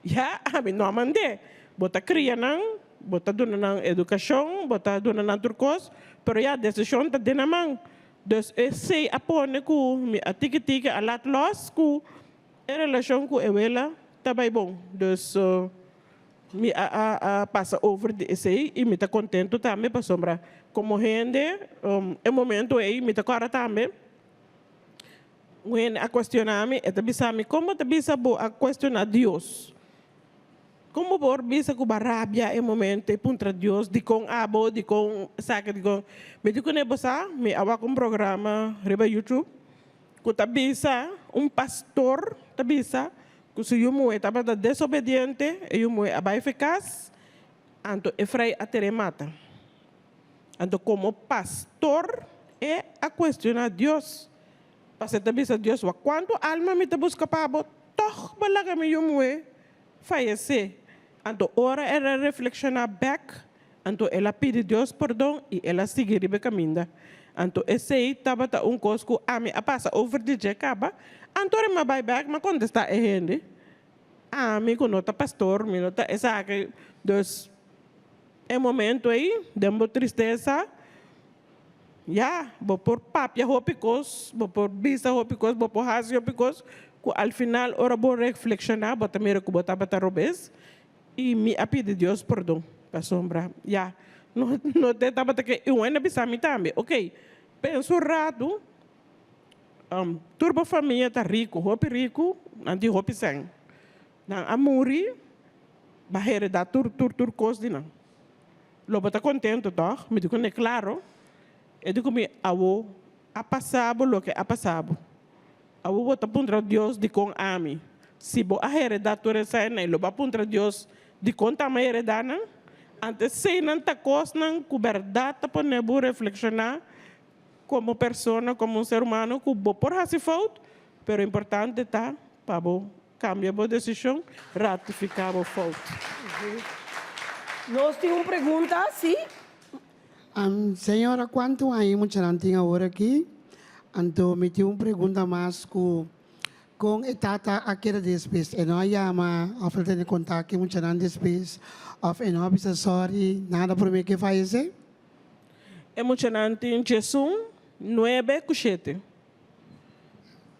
ya ami no a mand'é. Bo ta kria nan, bo ta duna nan edukashon, bo ta duna nan tur kos, pero ya desishon ta den nan man. Dus esei a pone ku mi a tiki tiki a lat los ku e relashon ku e wela ta bai bon. Dus Mi a a a pasa over di esei i mi ta kontentu tambe pasobra komo hende e momento ei mi ta kòrda tambe un hende a kuestioná mi, e ta bisa mi, Kon bo ta bisa bo a kuestioná Dios? Kon bo por bisa ku bo a rabia e momento i puntra Dios dikon abo, dikon esaki, dikon. Mi di kuné, Bo sa, mi a wak un programa riba YouTube ku ta bisa, un pastor ta bisa ku su yu muhé tabata desobediente, e yu muhé a bai fe kas, anto e frei a tere mata. Anto komo pastor e a kuestioná Dios, pasobra e ta bisa Dios, Wak kuantu alma mi ta buska pa bo, tòg bo laga mi yu muhé fayesé. Anto ora el a reflekshoná bèk, anto el a pidi Dios pordon i el a sigui riba e kaminda. Anto esei tabata un kos ku ami a pasa over di dje kaba. Anto ora mi a bai bèk, mi a kontestá e hende, Ami ku no ta pastor, mi no ta esaki. Dus e momento ei, den bo tristesa, ya, bo por papia hopi kos, bo por bisa hopi kos, bo por hasi hopi kos, ku al final ora bo reflekshoná bo ta mira ku bo tabata robes. I mi a pidi Dios pordon pasobra ya no no te tabata ke i un hende a bisa mi tambe ok pensa un ratu tur bo famia ta riku hopi riku nan tin hopi sèn nan a muri ba hereda tur tur tur kos di nan lo bo ta kontento tòg mi di kuné klaro e di ku mi awo a pasa bo loke a pasa bo. Awor bo ta puntra Dios, Dikon ami? Si bo a heredá tur eseinan, i lo bo a puntra Dios, Dikon ta ami a heredá nan? Anto eseinan ta kosnan ku bèrdat ta pone bo reflekshoná komo persona, komo un ser humano, ku bo por hasi fout, pero importante ta pa bo kambia bo desishon, ratifiká bo fout. Nos tin un pregunta, sí? Señora cuanto aña muchanan tin awor aki? Anto mi tin un pregunta mas cu con e tata a keda despues? E no a yama of el tene contact cu e muchanan despues of e no a bisa sorry nada prome cu e fayece? E muchanan tin diesun, nuebe cu shete.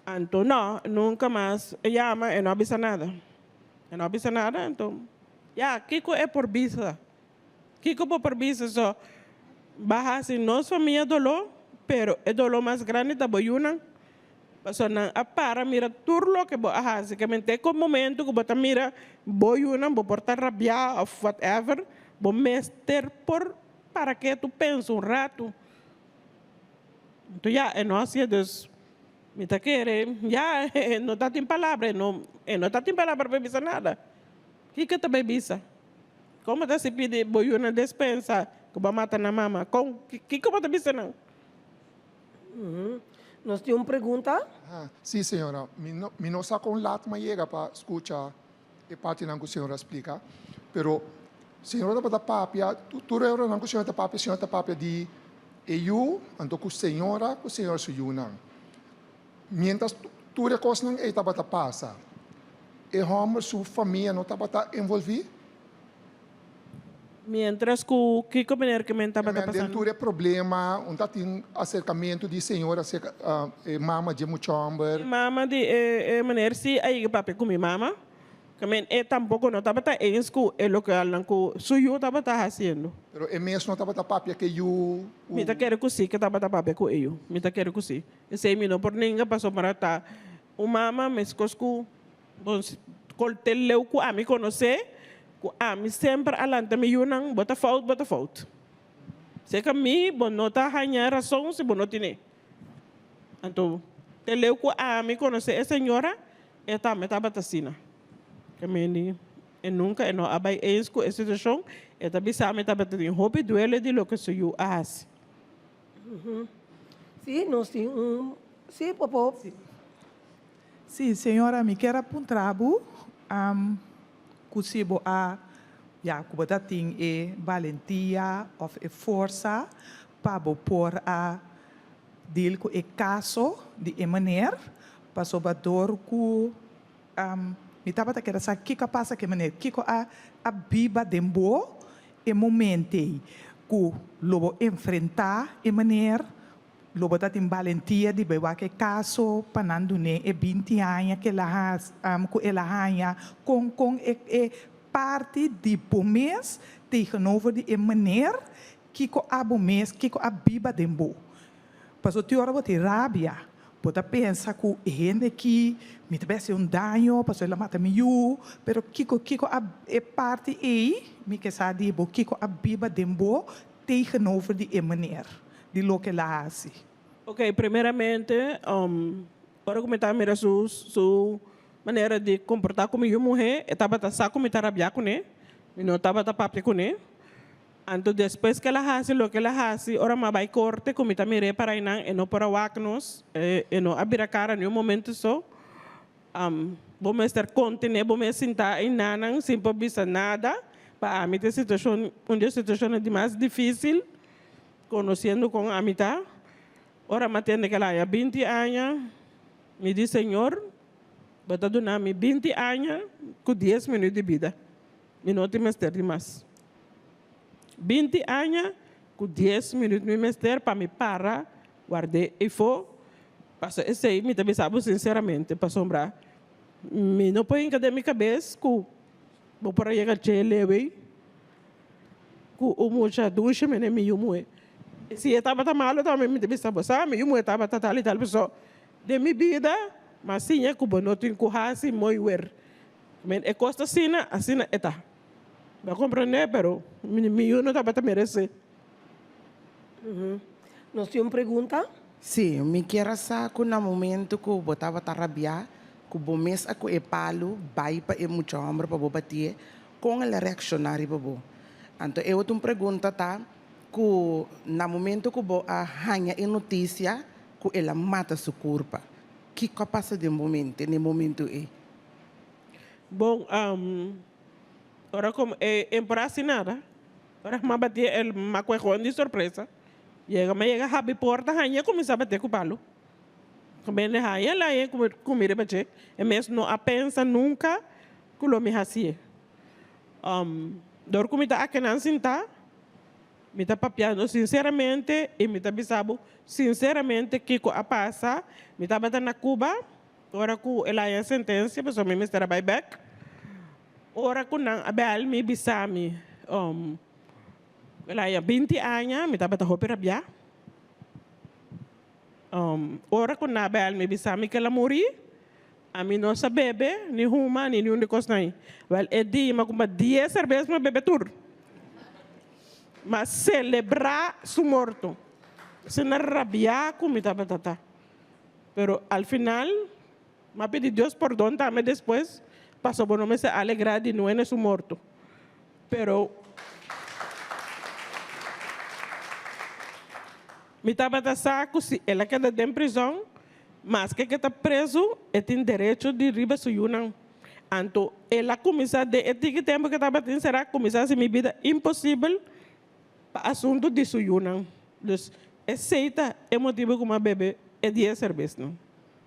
Anto no, nunca mas e yama e no a bisa nada. E no a bisa nada anto ya kico e por bisa? Kiko bo por bisa so? Ba hasi nos famia doló, pero e doló mas grandi ta bo yunan. Pasobra nan a para mira tur loke bo a hasi. Ke mente ku momento ku bo ta mira bo yunan, bo por ta rabiá òf whatever, bo mester por para ketu pensa un ratu. Anto ya, e no hasié, dus mi ta kere ya e no ta tin palabra, e no e no ta tin palabra pa bisa nada. Kiko ta bai bisa? Kon bo ta si pidi bo yu na despensa ku bo a mata nan mama? Kon? Kiko bo ta bisa nan? Nos tin un pregunta. Sí, señora. Mi no, mi no sa kon lat mi a yega pa skucha e partinan ku señora a splika, pero señora tabata papia, tur e oranan ku señora ta papia, señora ta papia di e yu, anto ku señora ku señora su yunan. Miéntras tur e kosnan ei tabata pasa, e hòmber su famia no tabata envolví? Miéntras ku kiko meneer Kemen tabata pasando? Den tur e problema, un ta tin aserkamentu di señor aserka e mama dje mucha hòmber. E mama di e meneer si a yega papia ku mi mama. Kemen e tampoko no tabata eens ku e lokealnan ku su yu tabata hasiendo. Pero e mes no tabata papia ku e yu? Mi ta kere ku si ke tabata papia ku e yu. Mi ta kere ku si. Esei mi no por nenga pasobra ta un mama meskos ku bon kolte leu ku ami konosé ku ami semper a lanta mi yunan bo ta fout bo ta fout. Seka mi bo no ta haña rason si bo no tine. Anto te leu ku ami konosé e señora e tambe tabata asina. Ke meni e nunka e no a bai eens ku e situashon e ta bisa mi tabata tin hopi duele di loke su yu a hasi. Sí, nos tin un, sí, popo. Sí, señora, mi kier a puntra bo cu si bo a, ya, cu bo ta tin e balentia of e forsa pa bo por a deal cu e caso di e meneer, pasobra door cu mi tabata kier a sa kico a pasa cu e meneer, kico a a biba den bo E moment ei ku lo bo enfrentá e meneer, lo bo ta tin balentia di bai wak e kaso pa nan dun'é e binti aña ku el a ku el a haña. Kon kon e e. parti di bo mes tegenover di e meneer, kiko abo mes, kiko a biba den bo. Pasobra tin ora bo tin rabia, bo ta pensa ku e hende aki mi ta bai hasi un daño pasobra el a mata mi yu, pero kiko kiko a e parti ei mi ke sa di bo, kiko a biba den bo tegenover di e meneer, di loke el a hasi. Ok, primeramente ora ku mi ta mira su su manera di komportá ku mi yu muhé, e tabata sa ku mi ta rabiá kuné, mi no tabata papia kuné. Anto despues ku el a hasi loke el a hasi, ora mi a bai korte ku mi ta mir'é para einan, e no por a wak nos, e no a bira kara niun momento so. Bo mester kontené bo mes sintá einanan sin por bisa nada. Pa ami ta e situashon, un di e situashonnan di mas difísil, konosiendo kon ami ta. Ora mi a tende ku el a haña binti aña, mi di, Señor, bo ta duna mi binti aña ku dies minüt di bida. Mi no tin mester di mas. 20 aña ku dies minüt mi mester pa mi para ward'é efo. Pasobra esei mi ta bisa bo sinseramente pasobra mi no por hinka den mi kabes ku bo por a yega dje leu ei ku un mucha dushi mene mi yu muhé. Si e tabata malu tambe mi ta bisa bo sa mi yu muhé tabata tal i tal pasobra den mi bida mi a siña ku bo no tin ku hasi mooi wer. Men e kos ta asina, asina e ta. Bo a komprendé, pero mi yu no tabata meresé. Nos tin un pregunta? Sí, mi kier a sa ku na momento ku bo tabata rabiá, ku bo mes a ku e palu bai pa e mucha hòmber pa bo batié, kon el a reakshoná riba bo? Anto e otro un pregunta ta ku na momento ku bo a haña e notisia ku el a mata su kurpa, kiko a pasa den bo mente na e momento ei? Bon, ora ku e por hasi nada, ora ku mi a bati el m'a kue kon di sorpresa. Yega mi a yega habri porta haña e kuminsá bati ku palu. Ku mi haña el haña ku mi riba dje. E mes no a pensa nunka ku lo mi hasié. Dor ku mi ta akinan sintá, mi ta papiando sinseramente i mi ta bisa bo sinseramente kiko a pasa. Mi tabata na Cuba. Ora ku el haña sentensia, pasobra mi mester a bai bèk. Ora ku nan a bèl mi bisa mi, el haña 20 aña, mi tabata hopi rabiá. Ora ku nan a bèl mi bisa mi ku el a muri, ami no sa bebe, ni huma, ni niun di kosnan ei. Wèl, e dia mi a kumpra dies serbes mi a bebe tur. Mi a selebrá su morto. Asina rabiá ku mi tabata ta. Pero al final, m'a pidi Dios pordon tambe despues, pasobra bo no mester alegrá di nuene su morto. Pero mi tabata sa ku si el a keda den prizòn, maske ke ta prezu, e tin derecho di riba su yunan. Anto el a kuminsá den e tiki tempu ke tabatin será, kuminsá hasi mi bida imposibel pa asuntu di su yunan. Dus esei ta e motibu ku mi a bebe e dia serbesnan.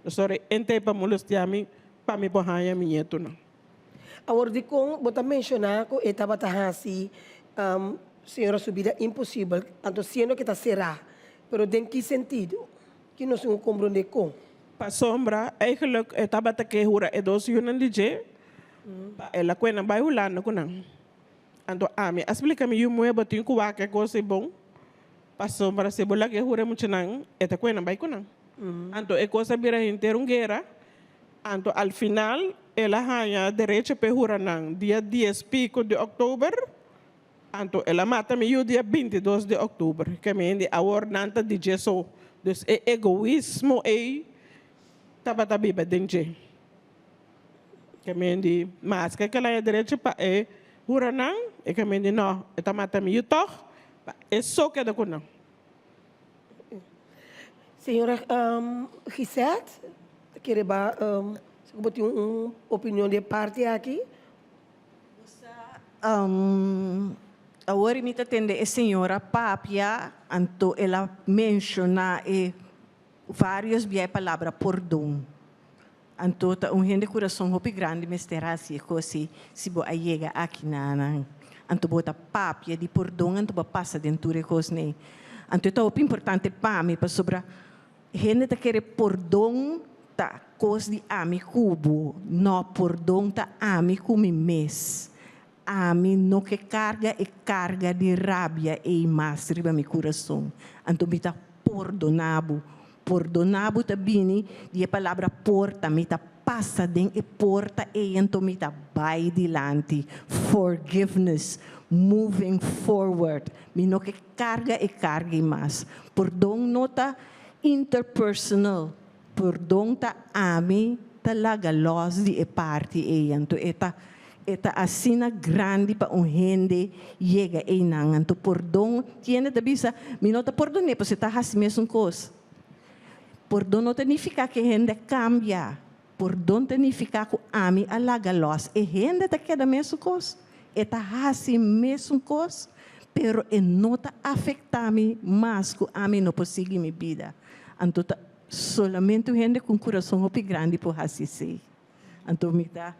Sorry, entei pa molestia mi pa mi por haña mi ñetunan. Awor dikon bo ta menshoná ku e tabata hasi señora su bida imposibel, anto siendo ke ta será? Pero den ki sentido? Ki nos tin ku komprondé kon? Pasobra eigenlijk e tabata ke hura e dos yunan di dje pa el a kue nan bai Hulanda ku nan. Anto ami a splika mi yu muhé bo tin ku wak e kos ei bon, pasobra si bo laga e hura e muchanan, e ta kuena bai ku nan. Anto e kos a bira henter un guera, anto al final el a haña derecho p'e hura nan dia dies piko di òktober, anto el a mata mi yu dia 22 di òktober. Ke mi hende awor nan ta di dje so. Dus e egoismo ei tabata biba den dje. Ke men di, Maske ke la e derecho pa e hura nan, e ke men di, No, e ta mata mi yu tog, pa e so keda ku nan. Señora Gisette, ta kere ba si ku bo tin un opinion di e parti aki? Awor mi ta tende e señora papia, anto el a menciona e varios bia e palabra pordon. Anto ta un hende kurason hopi grandi mester hasi e kos ei si bo a yega aki nanan. Anto bo ta papia di pordon anto bo a pasa den tur e kosnan ei. Anto e ta hopi importante pa mi pasobra hende ta kere pordon ta kos di ami ku bo. No, pordon ta ami ku mi mes. Ami no ke karga e karga di rabia ei mas riba mi kurason. Anto mi ta pordoná bo. Pordoná bo ta bini di e palabra porta, mi ta pasa den e porta ei anto mi ta bai dilanti. Forgiveness, moving forward. Mi no ke karga e karga ei mas. Pordon no ta interpersonal. Pordon ta ami ta laga lòs di e parti ei, anto e ta e ta asina grandi pa un hende yega einan. Anto pordon, tin hende ta bisa, mi no ta pordon'é pasobra e ta hasi mesun kos. Pordon no ta nifiká ku e hende a kambia. Pordon ta nifiká ku ami a laga lòs. E hende ta keda mesun kos, e ta hasi mesun kos, pero e no ta afektá mi mas ku ami no por sigui mi bida. Anto ta solamente un hende ku un kurason hopi grandi por hasi esei. Anto mi ta,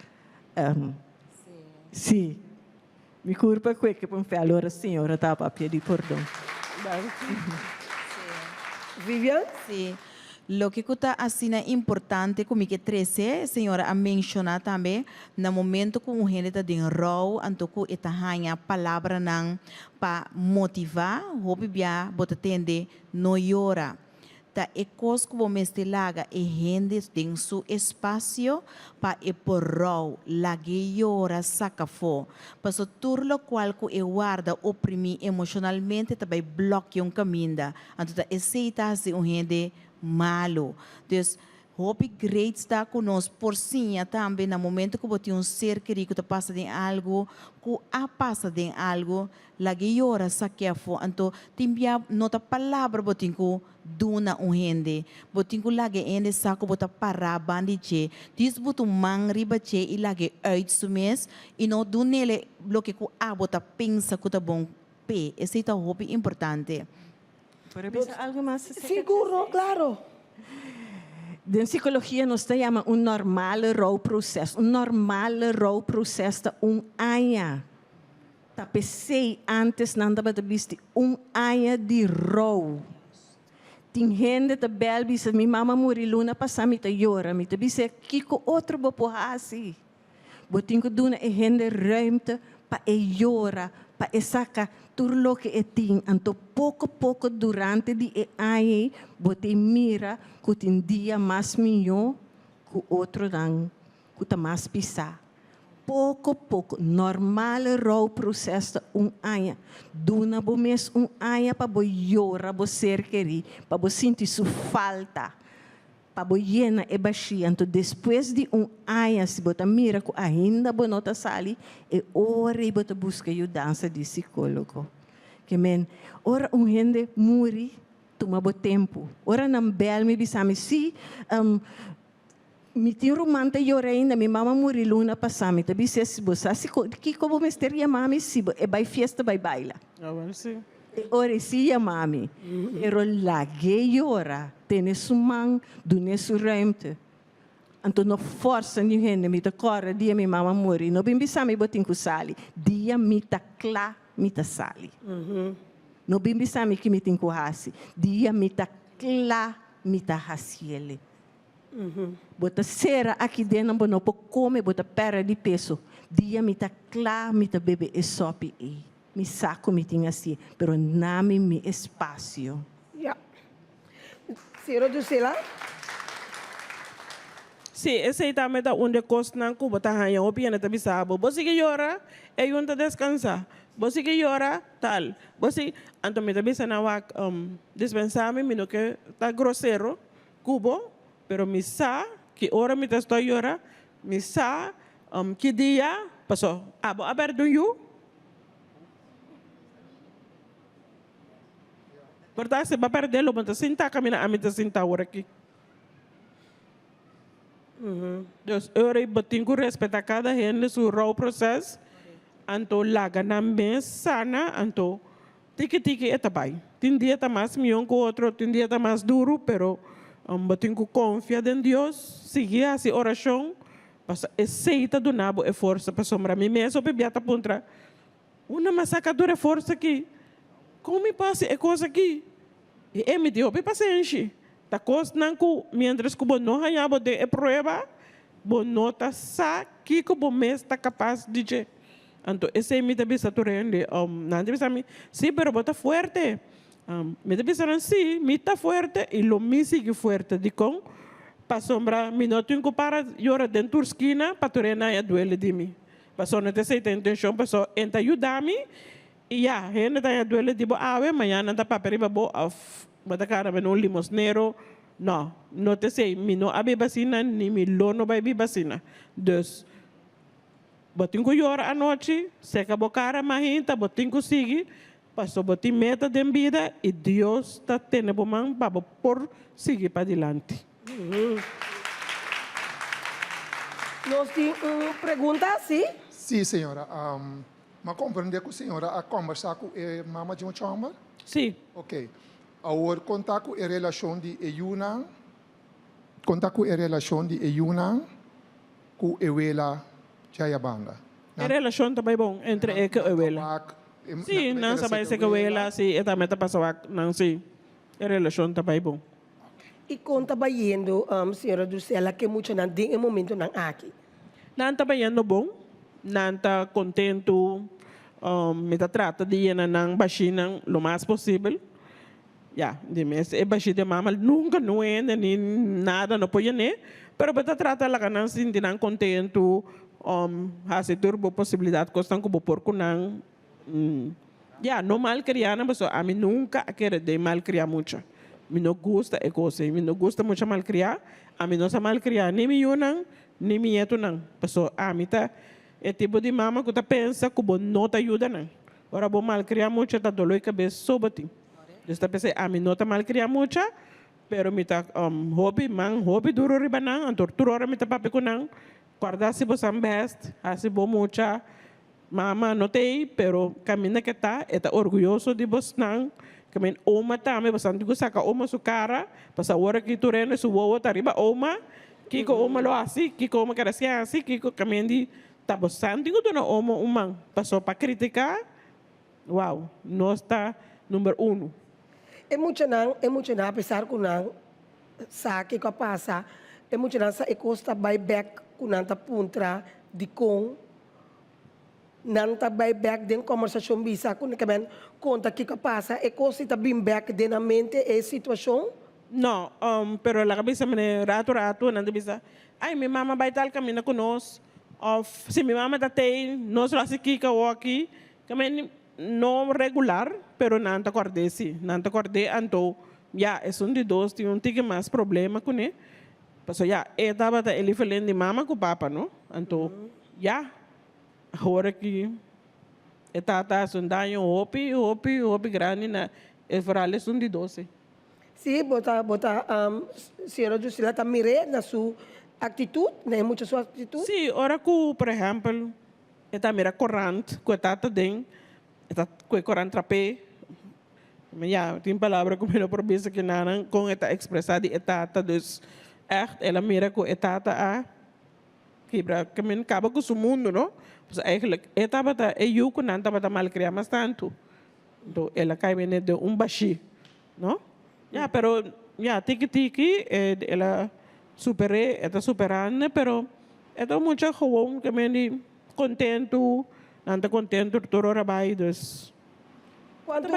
sí, mi kurpa kueke pa un fèl ora Señor a taba papia di pordon. Vivian? Sí. Loke ku ta asina importante ku mi ke trese, señora a menshoná tambe, na momento ku un hende ta den rou, anto ku e ta haña palabranan pa motivá, hopi bia bo ta tende No yora. Ta e kos ku bo mester laga e hende den su espasio pa e por rou, lag'é yora, saka afó. Paso tur lokual ku e warda oprimí emoshonalmente ta bai blòkia un kaminda. Anto ta esei ta hasi un hende malu. Dus, Hopi great ta ku nos por siña tambe na momento ku bo tin un ser kerí ku ta pasa den algu, ku a pasa den algu, lag'é yora, sak'é afó. Anto tin bia no ta palabra bo tin ku duna un hende, bo tin ku laga e hende sa ku bo ta pará banda di dje. Dis bo ta un man riba dje i lag'é uit su mes i no dun'el loke ku abo ta pensa ku ta bon p'e. Esei ta hopi importante. Por a bisa algo mas? Sigur, claro. Den psicologia nos ta yama un normale rouwproces. Un normale rouwproces ta un aña. Ta p'esey antes nan tabata bisti un aña di rou. Tin hende ta bel bisa mi mama muri luna pasa mi ta yora. Mi ta bis'e kico otro bo por haci? Bo tin ku duna e hende ruimte pa e yora, pa e saka tur loke e tin. Anto poko poko durante di e aña ei bo tin mira ku tin dia mas mihó ku otronan ku ta mas pisá. Poko poko, normal rouwproces ta un aña. Duna bo mes un aña pa bo yora bo ser kerí, pa bo sinti su falta. Pa bo yena e bashí, anto despues di un aña si bo ta mira ku ainda bo no ta sali, e ora ei bo ta buska yudansa di sikólogo. Ke men, ora un hende muri, tuma bo tempu. Ora nan bèl mi bisa mi, Sí, mi tin ruman ta yora ainda, mi mama muri luna pasá. Mi ta bis'é, Si bo sa si kiko bo mester yama mi, si bo e bai fiesta bai baila. E ora e si yama mi, pero lag'é yora, tene su man, dun'é su ruimte. Anto no forsa niun hende, mi ta kòrda dia mi mama muri, no bin bisa mi bo tin ku sali, dia mi ta kla mi ta sali. No bin bisa mi ki mi tin ku hasi, dia mi ta kla mi ta hasiele. Bo ta sera aki den nan bo no por kome, bo ta pèrdè di peso, dia mi ta kla mi ta bebe e sòpi ei. Mi sa ku mi tin hasié, pero na mi mi espasio. Ya. Sero Drusila? Sí, esei tambe ta un di e kosnan ku bo ta haña hopi hende ta bisa bo, Bo sigui yora, e yun ta deskansá. Bo sigui yora, tal. Bo sigui. Anto mi ta bisa nan wak, Dispensá mi, mi no ke ta grosero ku bo, pero mi sa ki ora mi ta stòi yora, mi sa ki dia, paso abo a bèrdè un yu. Por ta si bo a pèrdè lo bo ta sinta kaminda ami ta sinta awor aki. Dus e ora ei bo tin ku respetá kada hende su rouwproces, anto laga nan mes sana, anto tiki tiki e ta bai. Tin dia ta mas mihó ku otro, tin dia ta mas duru, pero bo tin ku konfia den Dios, sigui hasi orashon, pasobra esei ta duna bo e forsa, pasobra mi mes hopi bia ta puntra, Unda mi a saka tur e forsa aki? Kon mi por hasi e kos aki? I e mi tin hopi pasenshi. Ta kosnan ku miéntras ku bo no haña bo den e prueba, bo no ta sa kiko bo mes ta kapas di dje. Anto esei mi ta bisa tur hende. Nan ta bisa mi, sí, pero bo ta fuerte. Mi ta bisa nan, sí, mi ta fuerte i lo mi sigui fuerte. Dikon? Pasobra mi no tin ku para yora den tur skina pa tur hende haña duele di mi. Pasobra no ta esei ta intenshon, pasobra e ta yuda mi i ya, hende ta haña duele di bo awe, mañana nan ta papia riba bo òf bo ta kara bini un limosnero. No, no ta esei. Mi no a biba asina ni mi lo no bai biba asina. Dus, bo tin ku yora anochi, seka bo kara mahinta, bo tin ku sigui, pasobra bo tin meta den bida i Dios ta tene bo man pa bo por sigui padilanti. Nos tin un pregunta, si? Si, señora. Mi a comprende cu señora a combersa cu e mama di un chomber? Si. Ok. Awor con ta cu e relacion di e yunan, con ta cu e relacion di e yunan cu e wela djaya banda? E relacion ta bay bon entre e cu e wela. Si, nan sa bay seca wela, si, e tambe ta pasa wak nan, si. E relacion ta bay bon. Y con ta bayendo, señora Drusela, cu e muchanan den e momentonan aki? Nan ta bayendo bon, nan ta contento, mi ta trata di yena nan bashinan lo mas posibel. Ya, di mes e bashi di mama nunca no hende ni nada no por yené, pero bo ta trata laga nan sinti nan contento, haci tur bo posibilidad cosnan cu bo por cu nan. Ya, no malkriá nan pasobra ami nunka a kere den malkriá mucha. Mi no gusta e kos ei, mi no gusta mucha malkriá. Ami no sa malkriá ni mi yunan ni mi ñetunan pasobra ami ta e tipo di mama ku ta pensa ku bo no ta yuda nan. Ora bo malkriá mucha ta doló e kabes so bo tin. Dus ta p'esei ami no ta malkriá mucha, pero mi ta hopi man hopi duru riba nan, anto tur ora mi ta papia ku nan, kòrda hasi bo san bèst, hasi bo mucha. Mama no ta ei, pero caminda ke ta, e ta orguyoso di bosnan. Caminda oma tambe, bosan tin cu saca oma su cara, pasobra awor aki tur hende su wowo ta riba oma, kico oma lo haci, kico oma kere haci haci, kico caminda di ta bosan tin cu duna oma un man, pasobra pa critica, wow, nos ta number uno. E muchanan, e muchanan apesar cu nan sa kico a pasa, e muchanan sa e cos ta bay bek cu nan ta puntra dicon. Nan ta bai bek den kombersashon bisa ku nan konta kiko a pasa, e kos si ta bin bek den nan mente e situashon? No, pero laga bisa mene ratu ratu nan ta bisa, ay mi mama bai tal kaminda ku nos, òf si mi mama ta tei nos lo hasi kiko awoki, kaminda no regular pero nan ta kòrd'é si, nan ta kòrd'é anto ya esun di dos tin un tiki mas problema kuné, pasobra ya e tabata e lifelén di mama ku papa no, anto Ya, awor aki e tata hasi un daño hopi, hopi, hopi grandi na e vooral esun di doce. Sí, bo ta, bo ta, señora Drusila ta mir'é na su actitud, na e mucha su actitud? Sí, ora cu, por ehempel, e ta mira corant cu e tata den, e ta cu e corant trap'é. Ya, tin palabra cu mi no por bisa kinanan con e ta expresa di e tata, dus echt el a mira cu e tata a. Kibra kamin kaba ku su mundu no. Pues eigenlijk e tabata e yu ku nan tabata malkriá mas tantu. Anto el a kai bini den un bashí no. Ya pero ya tiki tiki el a super'é, e ta superando pero e ta un mucha gewoon ke men di kontentu, nan ta kontentu tur ora bai dus. Kuantu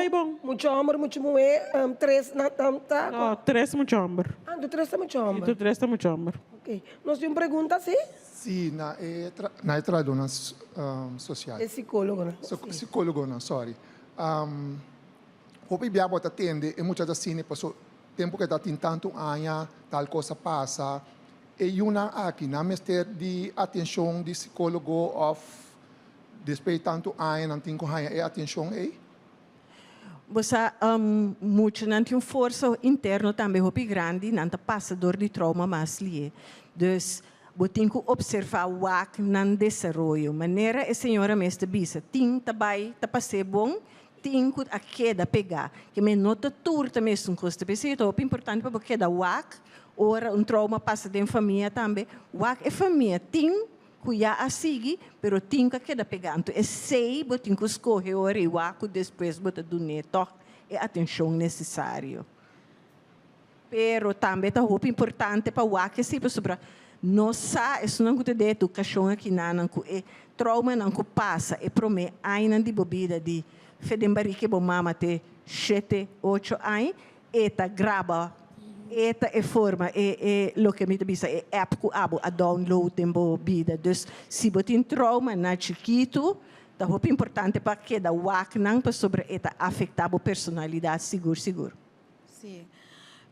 mucha homber mucha muhé tres nan ta? No tres mucha homber. Ah tur tres ta mucha homber. Si tur tres ta mucha homber. Ok nos tin un pregunta si? Si na e na e trahadónan sosial. E sikólogonan. Sikólogonan sorry. Hopi bia bo ta tende e mucha ta sini paso tempu ke ta tin tantu aña tal kos a pasa e yunan aki nan mester di atenshon di sikólogo òf Despues di tantu aña nan tin ku haña e atenshon ei? Bo sa, muchanan tin un forsa interno tambe hopi grandi, nan ta pasa dor di trauma mas lié. Dus, bo tin ku opservá wak nan desaroyo. Manera e señora mes ta bisa, tin ta bai ta pas'é bon, tin ku a keda pegá. Ke men no ta tur ta mesun kos. Ta p'esei ta hopi importante pa bo keda wak ora un trauma pasa den famia tambe, wak e famia. Tin Ku ya a sigui, pero tin ku a keda pegá. Anto esei bo tin ku skohe ora i wak ku despues bo ta dun'é tòg e atenshon nesesario. Pero tambe ta hopi importante pa wak esei pasobra Nos sa, esunnan ku ta den edukashon akinanan, ku e troumanan ku pasa e promé añanan di bo bida di fe den barika e bo mama te shete, ocho aña, e ta graba, e ta e forma, e e loke mi ta bisa e app ku abo a download den bo bida. Dus si bo tin trauma na chikitu, ta hopi importante pa keda wak nan pasobra e ta afektá bo personalidat sigur sigur. Sí.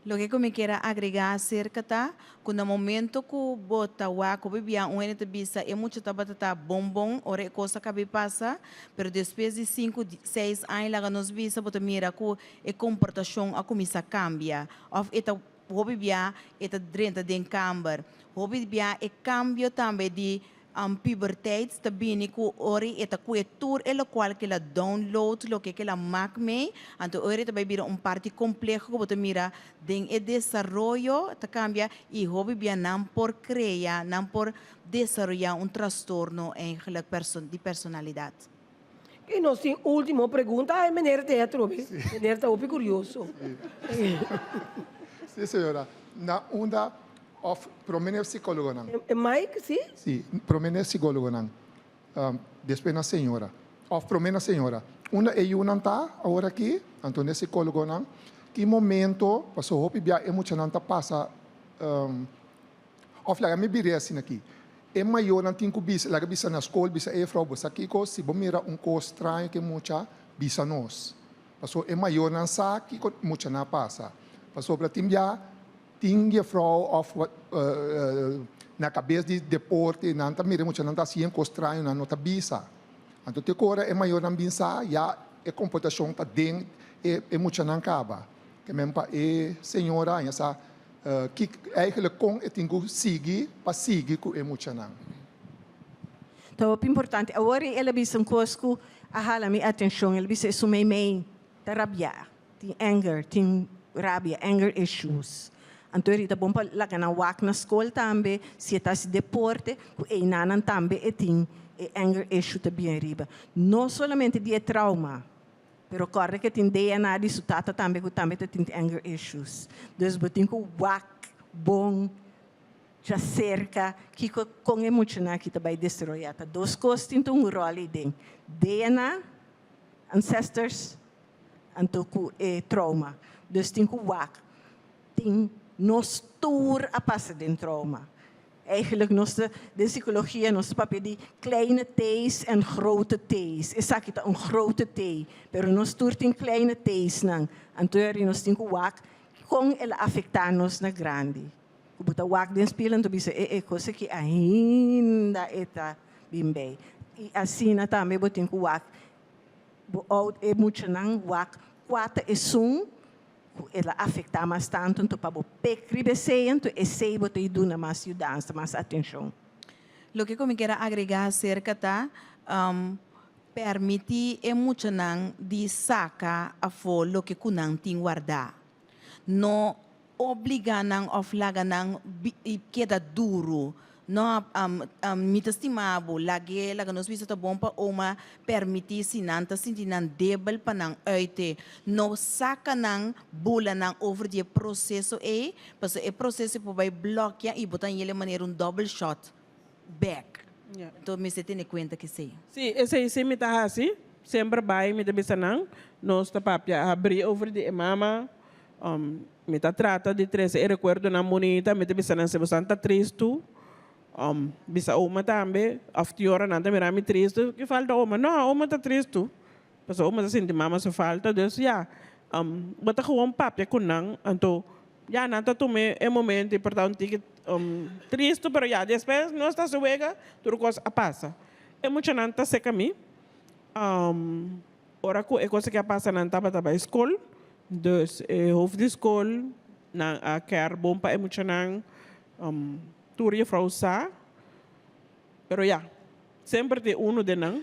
Loke ku mi kier a agregá aserka ta ku na momento ku bo ta wak hopi bia un hende ta bisa e mucha tabata ta bon bon ora e kos a kabi pasa, pero despues di sinku, seis aña laga nos bisa bo ta mira ku e komportashon a kuminsá kambia òf e ta hopi bia e ta drenta den kamber. Hopi bia e kambio tambe di Puberteit ta bini ku ora e ta kue tur e lokual ku el a download, loke ku el a mak mei, anto ora e ta bai bira un parti kompleho ku bo ta mira den e desaroyo ta kambia i hopi bia nan por krea, nan por desaroyá un trastorno eigenlijk di personalidat. I nos tin ultimo pregunta. Ai, meneer te atrobe. Meneer ta hopi kurioso. Sí, señora. Na unda Of prome na e psicologonan. E Mike, si? Si, prome na e psicologonan, despues na señora. Of prome na señora. Unda e yunan ta awor aki, anto na e psicologonan, ki momento, pasobra hopi bia e muchanan ta pasa, of laga mi bira asina aki, e mayornan tin ku bisa, laga bisa na skol, bisa e juffrouw, bo sa kiko, si bo mira un kos straño ku e mucha, bisa nos. Pasobra e mayornan sa kiko muchanan a pasa. Pasobra tin bia Tin jefrouw of na kabes di deporte nan ta mira e muchanan ta hasi kos straño nan no ta bisa. Anto te ku ora e mayornan bin sa ya e komportashon ta den e muchanan kaba. Ke men pa e señora haña sa ki eigenlijk kon e tin ku sigui pa sigui ku e muchanan. Ta hopi importante. Awor el a bisa un kos ku a hala mi atenshon. El a bisa esun meimei ta rabiá. Tin anger, tin rabia, anger issues. Anto e ta bon pa laga nan wak na skol tambe, si e ta hasi deporte, ku einanan tambe e tin e anger issue ta bien riba. No solamente di e trauma, pero kòrda ku e tin DNA di su tata tambe ku tambe ta tin anger issues. Dus bo tin ku wak bon djaserka kiko kon e muchanan aki ta bai desaroyá. Ta dos kos tin ta un ròl ei den, DNA, ancestors, Anto ku e trauma. Dus tin ku wak. Tin nos tur a pasa den trauma. Eigenlijk nos ta, den psicologia nos ta papia di kleine T's en grote T's. Esaki ta un grote T, pero nos tur tin kleine T's nan. Anto eri nos tin ku wak kon el a afecta nos na grandi. Ku bo ta wak den spiel anto bisa e e kos aki ainda e ta bin bei. I asina tambe bo tin ku wak Bo oud e muchanan wak kua ta esun ku el a afektá mas tantu, anto pa bo pek riba esei, anto esei bo ta i duna mas yudansa, mas atenshon. Loke ku mi kier a agregá aserka ta, permití e muchanan di saka afó loke ku nan tin wardá. No Obligá nan òf laga nan keda duru. No, mi ta stima bo. Lag'é, laga nos bisa ta bon pa oma permití si nan ta sinti nan debel pa nan uite. No saka nan, bula nan over di e proseso ei, pasobra e proseso ei por bai blòkia i bo ta yele manera un dòbel shòt bèk. Enton mester tene kuenta ku esei. Sí, esei sí mi ta hasi. Semper bai mi ta bisa nan, nos ta papia habrí over di e mama. Mi ta trata di trese e rekuerdonan bunita, mi ta bisa nan si bosan ta tristu, bisa oma tambe, òf tin ora nan ta mira mi tristu, ki falta oma? No, oma ta tristu, pasobra oma ta sinti mama su falta, dus ya, bo ta gewoon papia ku nan, anto ya nan ta tuma e momento i por ta un tiki tristu, pero ya despues nos ta hasi wega, tur kos a pasa. E muchanan ta seka mi. Ora ku e kos aki a pasa nan tabata bai skol, dus e hof di skol nan a kèr bon pa e muchanan, tur jefrou sa, pero ya, semper tin unu den nan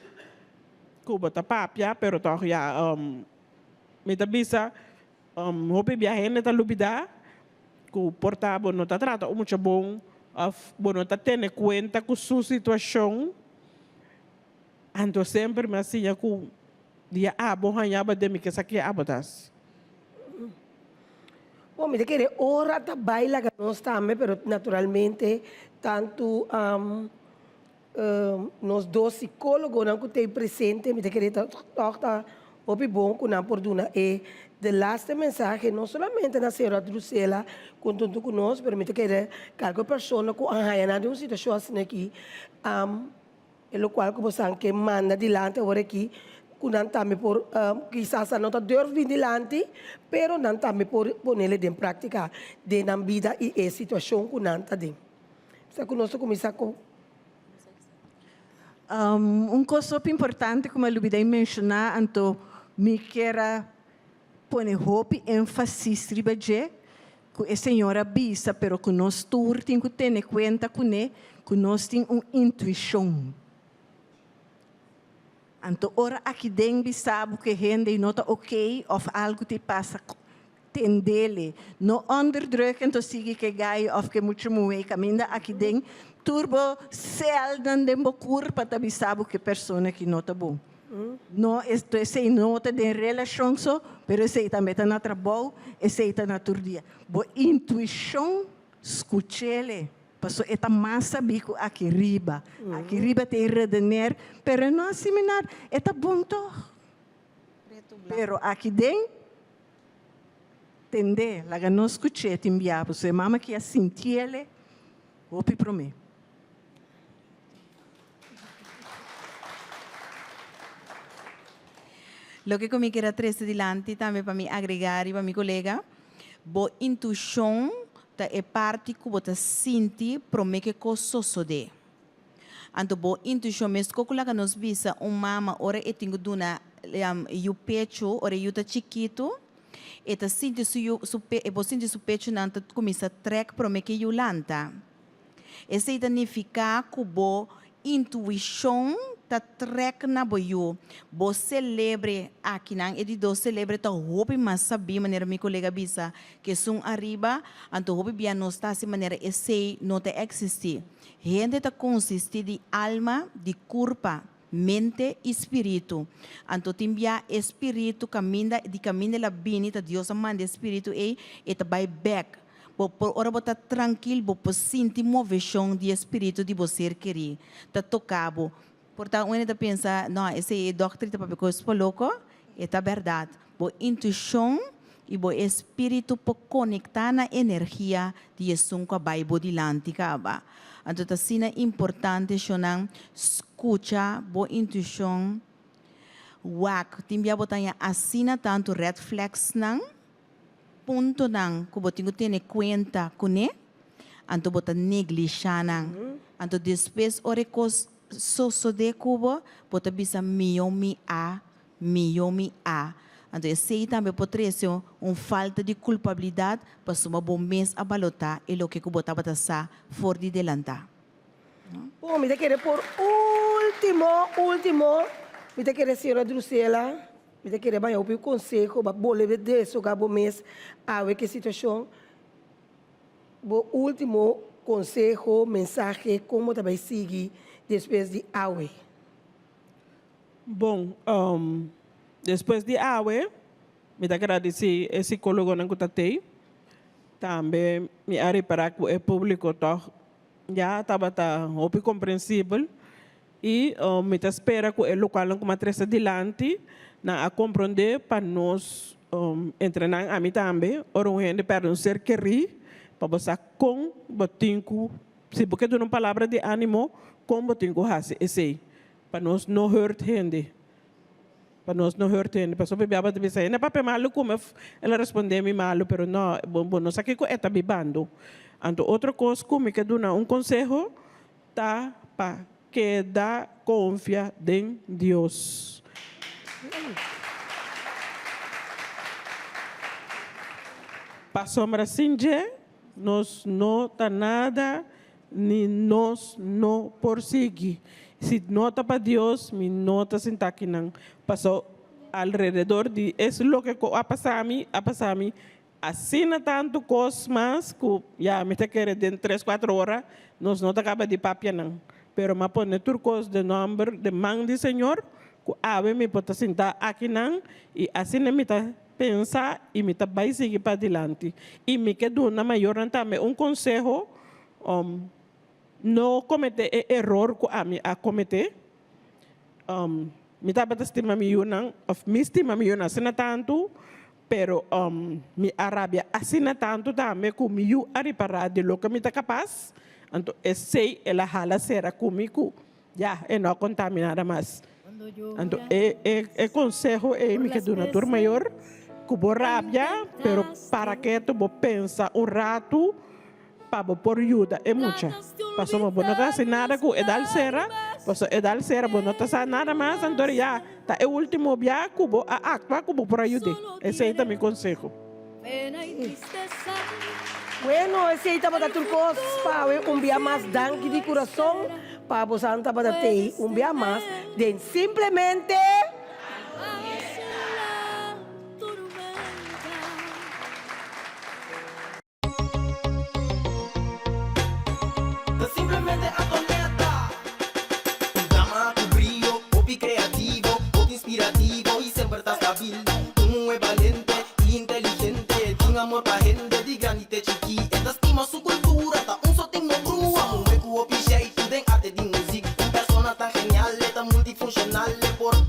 ku bo ta papia, pero tòg ya mi ta bisa hopi bia hende ta lubidá ku por ta bo no ta trata un mucha bon òf bo no ta tene kuenta ku su situashon. Anto semper mi a siña ku dia abo hañaba den mi ke sa ke abo ta hasi. Bon, mi ta kere ora ta bai laga nos tambe, pero naturalmente tantu nos dos psicólogonan cu t'ey presente, mi ta kere ta toch ta hopi bon cu nan por duna e de laatste mensahe, no solamente na señora Drusela cu hunto cu nos, pero mi ta kere kalke persona cu a haya nan den un situacion asina aki, E lokual ku bosan ke manda dilanti awor aki, ku nan tambe por, kisas nan no ta durf bin dilanti, pero nan tambe por ponele den práktika den nan bida i e situashon ku nan ta den. Sa ku nos ta kuminsá ku. Un kos hopi importante ku mi a lubida di menshoná, anto mi kier a pone hopi énfasis riba dje, ku e Señor a bisa, pero ku nos tur tin ku tene kuenta kuné, ku nos tin un intuishon. Anto ora aki den bisa bo ku e hende no ta oké òf algu ta pasa, tendele. No onderdruk anto sigui ku e gai òf ku e mucha muhé kaminda aki den. Tur bo sèlnan den bo kurpa ta bisa bo ku e persona aki no ta bon. No, esto esei no ta den relashon so, pero esei tambe ta na trabou, esei ta na tur dia. Bo intuishon skuch'ele, paso e ta mas sabí ku aki riba. Aki riba ta e redener, pero e no a siminar, e ta bon tog. Pero aki den, tend'é, laga nos skuch'é tin bia, paso e mama ki a sintiele hopi promé. Loke ku mi kier a trese dilanti tambe pa mi agregá riba mi kolega, bo intuishon ta e parti ku bo ta sinti promé ku e kos sosodé. Anto bo intuishon, meskos ku laga nos bisa un mama ora e tin ku duna yu pechu, ora e yu ta chikitu, e ta sinti su yu, su pe, e por sinti su pechunan ta kuminsá trèk promé ku e yu lanta. Esei ta nifiká ku bo intuishon ta trèk na bo yu. Bo selebre akinan, e di dos selebre ta hopi mas sabí, manera mi kolega a bisa, ku esun ariba, anto hopi bia nos ta hasi manera esei no ta eksistí. Hende ta konsistí di alma, di kurpa, mente i spiritu. Anto tin bia e spiritu kaminda, di kaminda el a bini ta Dios a manda e spiritu ei, e ta bai bèk. Bo por, ora bo ta trankil, bo por sinti moveshon di e spiritu di bo ser kerí ta toka bo. Por ta un hende ta pensa, no, esei e dòkter ta papia kos pa loko. E ta bèrdat. Bo intuishon i bo espíritu por konektá na energia di esun ku a bai bo dilanti kaba. Anto ta asina importante, shonnan, skucha bo intuishon. Wak, tin bia bo ta haña asina tantu red flagsnan, puntonan ku bo tin ku tene kuenta kuné, anto bo ta neglishá nan. Anto despues ora e kos sosodé ku bo, bo ta bisa mihó mi a Mihó mi a. Anto esei tambe por trese un falta di kulpabilidat pasobra bo mes a balotá e loke ku bo tabata sa for di delantá. Bon, mi ta kere por último, último, mi ta kere señora Drusela, mi ta kere baña hopi konseho pa bolbe desogá bo mes awe ku e situashon. Bo último konseho, mensahe, kon bo ta bai sigui despues di awe? Bon, despues di awe mi ta gradisí e sikólogonan ku ta tei. Tambe mi a ripará ku e públiko tòg ya tabata hopi komprensibel i mi ta spera ku e lokualnan ku mi a trese dilanti nan a komprondé pa nos, entre nan ami tambe, ora un hende pèrdè un ser kerí pa bo sa kon bo tin ku, si bo ke duna un palabra di ánimo, kon bo tin ku hasi esei. Pa nos no hurt hende. Pa nos no hurt hende. Pasobra mi baba ta bisa, hende a papia malu ku mi of el a responde mi malu, pero no, bo bo no sa kiko e ta bibando. Anto otro kos ku mi ke duna un konseho ta pa keda konfia den Dios. Pasobra sin dje nos no ta nada Ni nos no por sigui. Si no ta pa Dios, mi no ta sinta akinan. Paso alrededor di es loke ku a pasa mi, a pasa mi asina tantu kos mas ku ya mi ta kere den tres kuater ora nos no ta kaba di papia nan. Pero mi a pone tur kos den nomber, den man di Señor, ku awe mi por ta sinta akinan i asina mi ta. pensa i mi ta bai sigui padilanti. I mi ke duna mayornan tambe un konseho, no kometé e eror ku ami a kometé. Mi tabata stima mi yunan, òf mi stima mi yunan asina tantu, pero mi a rabia asina tantu tambe ku mi yu a ripará di loke mi ta kapas, anto esei el a hala sera ku mi ku ya e no a konta mi nada mas. Anto e e konseho ei mi ke duna tur mayor, ku bo rabia, pero para ketu bo pensa un ratu, Pa bo por yuda e mucha. Pasobra bo no ta hasi nada ku e dal sera, pasobra e dal sera bo no ta sa nada mas, anto ya ta e ultimo bia ku bo a aktua ku bo por a yud'é. Esei ta mi konseho. Bueno, esei tabata tur kos pa awe. Un bia mas danki di kurason pa bosan tabata tei un bia mas den Simplemente.